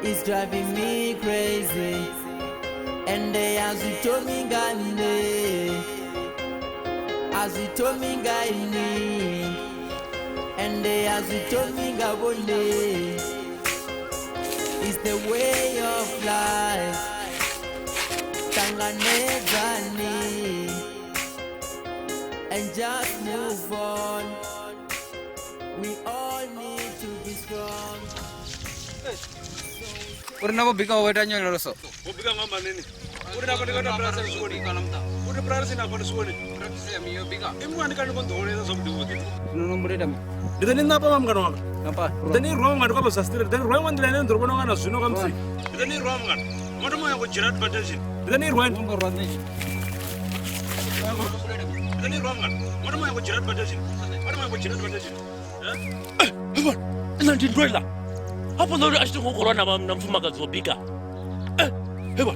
It's driving me crazy. And they as you told me, as you told me, and they as you told me, it's the way of life. Tanganezani, and just move on. We all need to be strong. Uri na vho bika wo ita nyonyoloso. Vho bika nga manini. Uri na kone kana practice zwikoloni kana muṱa. Uri practice na kone zwikoloni. Practice ya miyo bika. Imwe ndi kana konḓoleza zwavhuḓi vhuḓi. Zwino no mbulela mi. Ndi ḓo ni napa mungana wanga. Napa. Ndi ḓo ni rwa mungana kwa zwa straight. Ndi ḓo ni rwa nḓila ine ndi ḓo vhona nga na zwino ka musi. Ndi ḓo ni rwa mungana. Motho moya go dzhia advantage. Ndi ḓo ni rwa ndi rwa nṋe. Ndi ḓo ni rwa mungana. Motho moya go dzhia advantage. Motho moya go dzhia advantage. Eh, eh, ndi ndwela. Hapo ndo a tshi khou lwa na mufumakadzi wo bika. Eh, heba.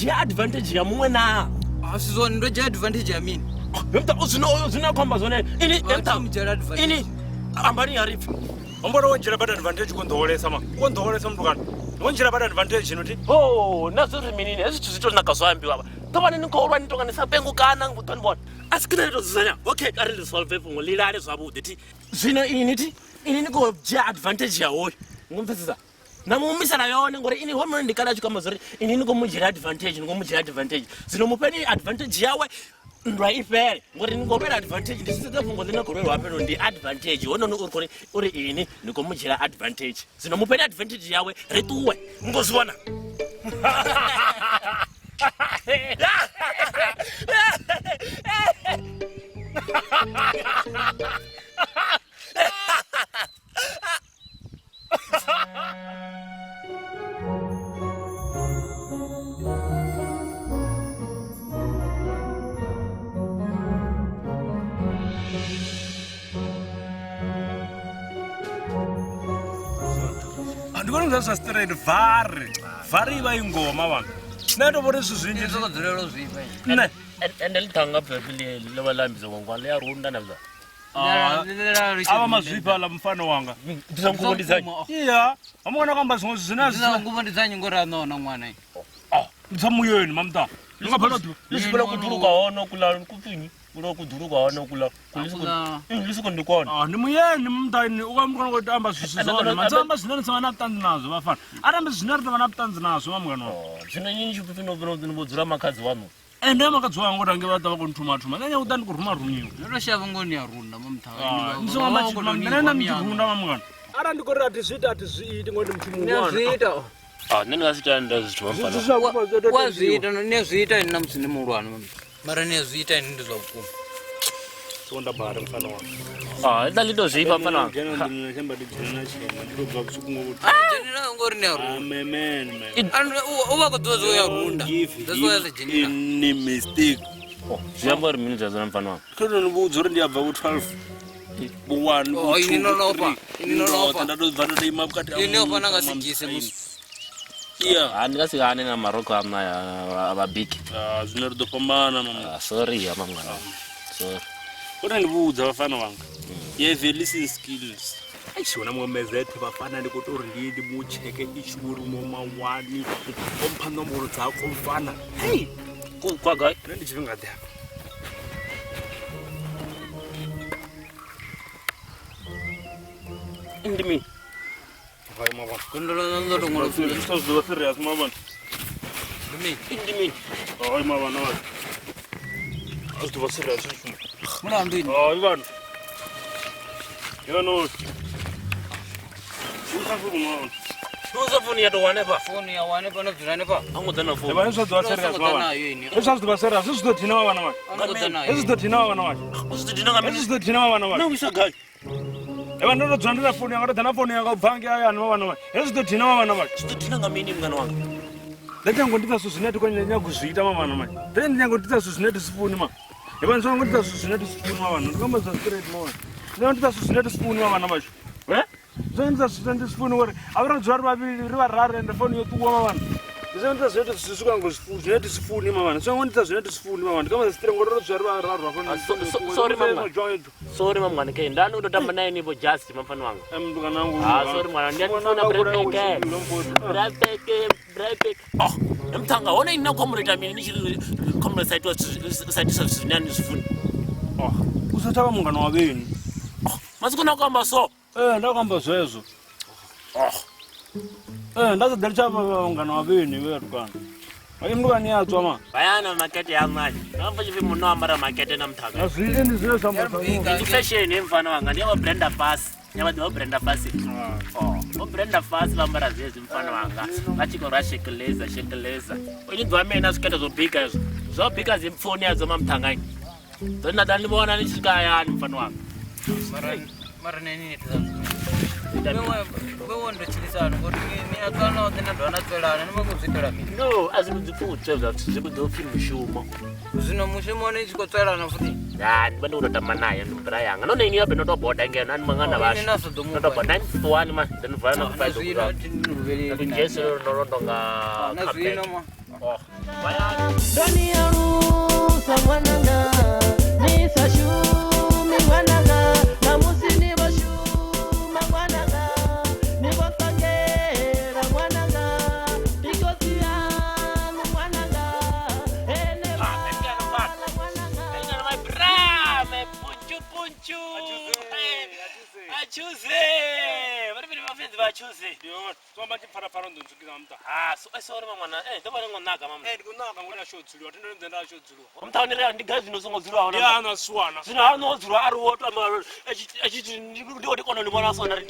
Advantage ya muṅwe na a si zwone ndo dzhia advantage ya mini zwino khou amba zwone ini ini ambani ya ripfi ombona wo dzhia bad advantage ko nḓowelesa ma ko nḓowelesa muthu kana wo dzhia bad advantage no thi ho na zwo ri mini hezwi zwithu zwi to naka zwo ambiwa vha ḓovhani ni khou lwa ni tonga ni sa pengu kana ḓo ni vhona a si khwine to dzudzanya okay a ri ri solve fhungo ḽi lale zwavhuḓi thi zwino ini thi ini ni khou dzhia advantage ya hoyu ngo mpfesesa na muhumisela yone ngori ini homuno ndi kale a tshi khou amba zwori ini ni khou mu dzhiela advantage ni khou mu dzhiela advantage zwino mufheni advantage yawe nndwa i fhele ngori ni khou lwela advantage ndi sedza fhungo ḽi na khou lwelwa hafheno ndi advantage hononi uri khori uri ini ni khou mu dzhiela advantage zwino mufheni advantage yawe ri ṱuwe ni khou zwi vhona. Ndi vhona zwa straight vari vari vha ingoma vhana nṋe ndo vhona zwithu zwinzhi zwo dzulela zwifha nṋe ende ḽi ṱhanga bvepi ḽi vha ḽa ambisa ngwa ḽi a runda na bza avha mazwifha ḽa mufano wanga ndisa nguvo ndi dzanyu iya amukona kuamba zwiṅwe zwithu zwine ndisa nguvo ndi dzanyu ngori a nona ṅwana ndisa muyeni mamta lisipela kuduluka hono kula kupfinyi kula kuduluka hono kula lisiko ndikona ndi muyeni mumtani ukamukona kuti amba zwithu zwone matsamba zwine ni sanga na vhuṱanzi nazwo vhafana arambe zwine ri ḓo vha na vhuṱanzi nazwo mamukana zwino nyinyi tshipfi no dzula makhadzi waṋu ende makhadzi wanga uri ange vha ḓa vha khou nthuma thuma nṋe nyaga u ḓa ndi khou ruma rumiwa ndo to shavha ngoni ya runda mamutha nṋe na ndi runda mamukana arali ndi khou ri a thi zwi iti a thi zwi iti ngori ndi muthu muhulwane zwi ita nṋe ndi nga si tenda zwithu mamfana wa zwi ita ni a zwi ita ni na musi ndi muhulwane mara ni a zwi ita ni ndi zwa vhukuma sonda bare mfana wanga ita ḽi to zwifha mfana wanga dzhenela ngori ni a runda u vha khou ḓivha zwo ya runda that's why a sa dzhenela ni mistake zwi amba uri mini zwa zwone mfana wanga kha ndo ni vhudza uri ndi a bva ku 12 ku 1 ku 2 ini no lofha ini no lofha nda to bva ndo ima vhukati ini ofha na nga sigise musi iya ndi nga si hane na marokho a mna a vhabiki zwino ri ḓo fhambana mama sorry ya mangwana sorry uri ndi vhudza vhafana wanga you have listening skills aishi wona mumezethe vhafana ndi khou tou uri ndi ndi mu tsheke i tshi vho rumo mawani o mpha nomboro dzako mfana hei kwa gai nṋe ndi tshifhinga ḓe hafha ndi mini hai mavhona gondolo ndo ṅwala zwi ḓo vha serious mavhona ndi mini ndi mini hai mavhona a zwi ḓo vha serious zwi mulandu ini hai vhana Ivano. Usafu mavhona. Uza foni ya to wane fa. Foni ya wane pa na dzula hanefha. A ngo ḓa na foni. Vha zwa ḓo serious vha. Hezwi zwa ḓo serious, zwi ḓo dina vhana vha. Hezwi ḓo dina vhana vha. Zwi ḓo dina nga mini? Hezwi ḓo dina vhana vha. Na wisa gai? Eva ndo dzula ndi na foni yanga, ndo ḓa na foni yanga u bva ngei hayani vhana vha. Hezwi ḓo dina vhana vha. Zwi ḓo dina nga mini mngana wanga? Nda nyango ndi zwithu zwine thi khou nyaga u zwi ita vhana vha. Nda nyango ndi zwithu zwine thi zwi funi ma. Eva ndi songo ndi zwithu zwine thi zwi funi vhana. Ndi khou amba zwa straight ma. Ndi ndi zwithu zwine thi zwi funi vhana vhashu. Eh? Zwo ndi zwithu zwine thi zwi funi ngori a vha ri dzula ri vhavhili ri vhararu ende foni yo ṱuwa vhana. Ndi songo ndi zwithu zwi swika ngo zwine thi zwi funi mavhana. Songo ndi zwine thi zwi funi mavhana. Ndi khou amba straight ngori ro dzula ri vhararu hafha. Sorry mama. Sorry mama ke ndani ndo tamba naye nivo just mfano wanga. Mndukana wangu. Ah sorry mwana ndi ndifuna brepeke. Brepeke brepeke. Oh, mthanga wona ina comrade mina ni chiri comrade site site zwine ni zwifuni. Oh, usatava mungano wa venu. Oh, masikuna kwamba so. Ndakamba zwezwo. Oh. Ndaza dalicha mungano wa venu wewe tukana. Mndu ya tswa ma. Bayana makete ya mali. Ngapha chivi muno ambara makete na mthanga. Azwile ndi zwile zwa mthanga. Ndi fashion emfana wanga ndi wa Brenda Fassie. Nyama wa Brenda Fassie. Oh, wa Brenda Fassie vambara zwezwi mfana wanga. Va tshi khou ra shekeleza shekeleza. Ini dwa mina swikete zwo bika izwo. Zwo bika zimfoni yadzo mamthanga. Ndo na dani vona ni tshi kayani mfana wanga. Mara neni ni tsa. Wewe ndo tshilisana ngori ni a tswana oṱhe na dovha na tswelana ni vha khou zwi mini? No, a zwi vhudzi pfi u tswela zwi vhudzi upfi mushumo. Zwino mushumo ni tshi khou tswelana futhi? Ya, ndi vha ndi khou tou tamba naye ndi mbra yanga. Nahone ini yabe no tou boda ngeno ani mangana vhashu. No tou boda 951 ma then vala na 5 zwino ndi Jesu no londo nga na zwino ma. Oh, bayani. Ndani ya rusa mwananga ni sa shumi mwananga na musi ni bashuma mwananga ni botangera mwananga ikosi yangu mwananga ene mwananga my bra me punchu punchu achuze vari viri vafedzi vachuze yo tsomba chipfarapfara ndo nzukira mta ah so sorry mwana ndo vha ngonaka mama ndikunaka ngona shodzulwa tendo nda nda shodzulwa mtaonera ndi gazi no songo dzulwa hona ya na suwana zwino ha no dzulwa ari wo tamba achiti ndi oti kona ni vona sona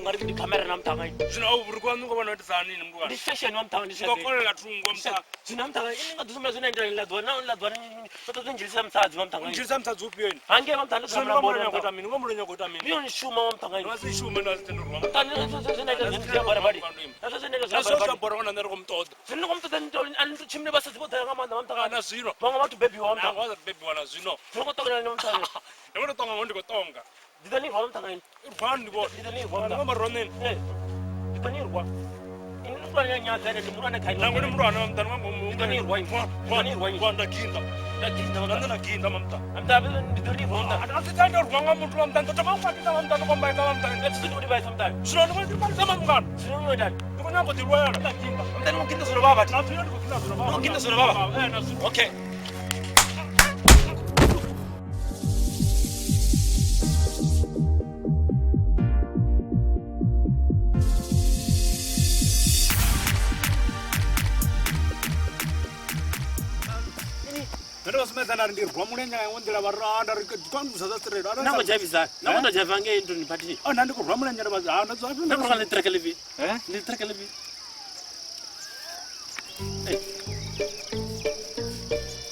ngari ndi camera na mtanga zwino uri kwa nungo vona kuti sanini mndu ndi fashion wa mtanga ndi ngokolela thungo mta zwino mtanga ini nga dzumela zwino ndira la dwa na la dwa to to njilisa mtsadzi wa mtanga njilisa mtsadzi upiyo ini hange wa mtanga zwino ngomulenya kuita mini ngomulenya kuita mini iyo ni shuma wa mtanga ini wasi shuma ndo azitendorwa mtanga zwino ita zwa bora badi zwino ita zwa bora ona ndiri kumtoda zwino kumtoda ndo ani chimne basa dzibodza nga maanḓa mtanga na zwino vhaṅwe vhathu bebiwa mtanga wa bebiwa na zwino zwino kutonga na mtanga ndi tonga ngo ndi khou tonga ndi ḓo ni rwa mtanga ini rwani ndi vhona ndi ḓo ni rwa mtanga ngomba roneni ndi ḓo ni rwa ini ndi nyadza ene ndi mulwane kha nangwe ndi mulwane wa mtanga ngo ndi ḓo ni rwa ini ndi ḓo ni rwa ini nda ginda nda ginda nda ginda mamta mtanga ndi ḓo ni rwa mtanga a si tanda rwa nga muthu wa mtanga ndo kwatisa wa mtanga komba ita wa mtanga ndi ḓo ni vhaisa mtanga zwino ndi kwatisa mangana zwino no ita ndi khou nyanga u ḓi lwela nda ginda mtanga ndi ginda zwino baba na zwino ndi khou ginda zwino baba ndi ginda zwino baba na zwino okay. Ndosumedza ndi rwa mulenya nga nḓila vha randa ri kwambuza za straight na ngo javisa na ngo java nge ndo ni party oh na ndi ku rwa mulenya vha ha ndo nda rwa le track levi le track levi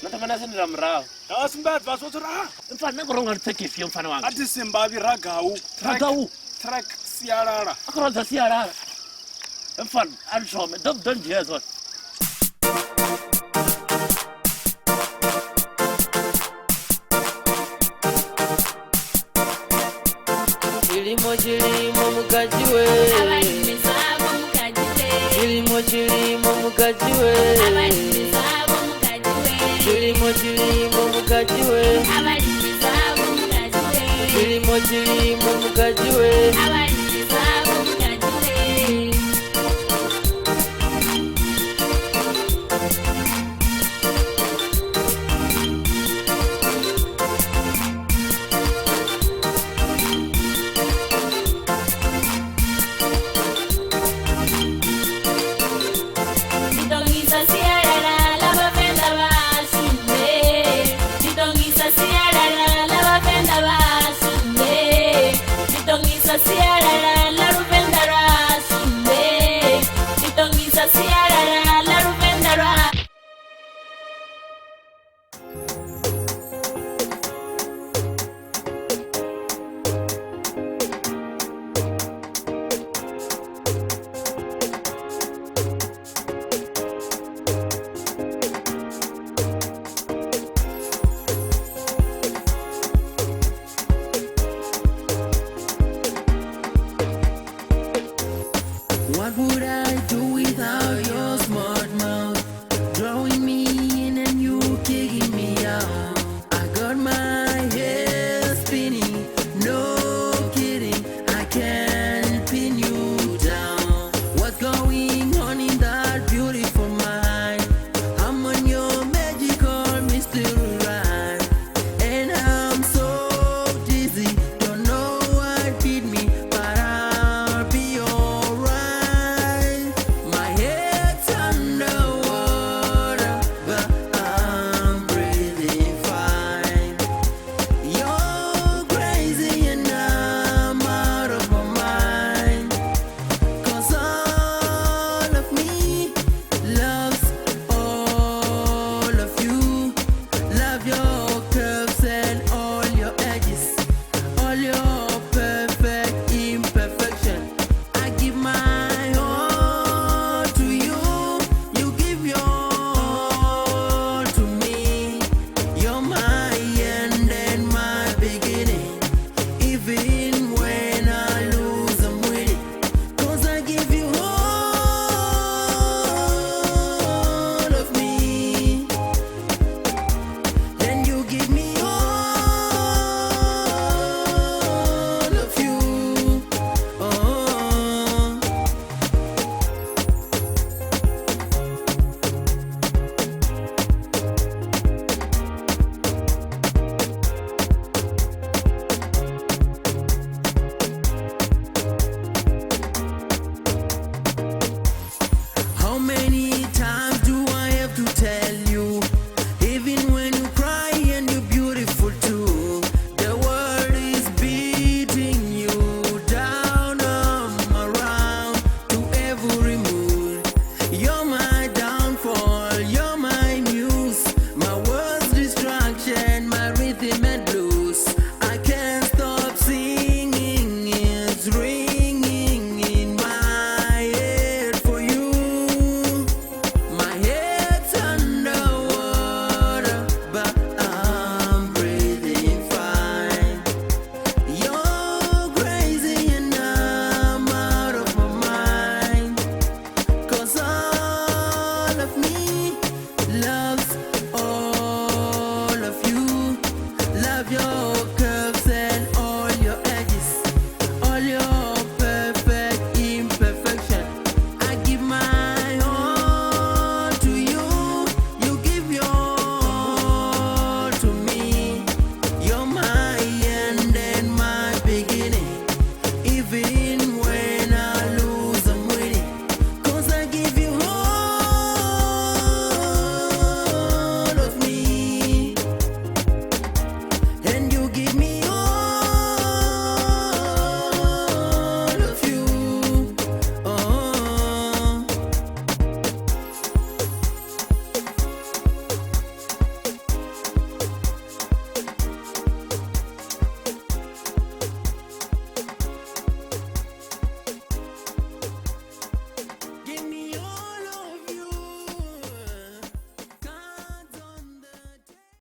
na tamana sendela murahu ah simbadza so tsura mfana na kuronga track ifyo mfana wanga ati simbavi ragau ragau track sialala akroza sialala mfana alshome don't jezo. Chilimo chilimo mukajiwe Abalimi mukajiwe Chilimo chilimo mukajiwe Abalimi mukajiwe Chilimo chilimo mukajiwe Abalimi mukajiwe Chilimo chilimo mukajiwe Abalimi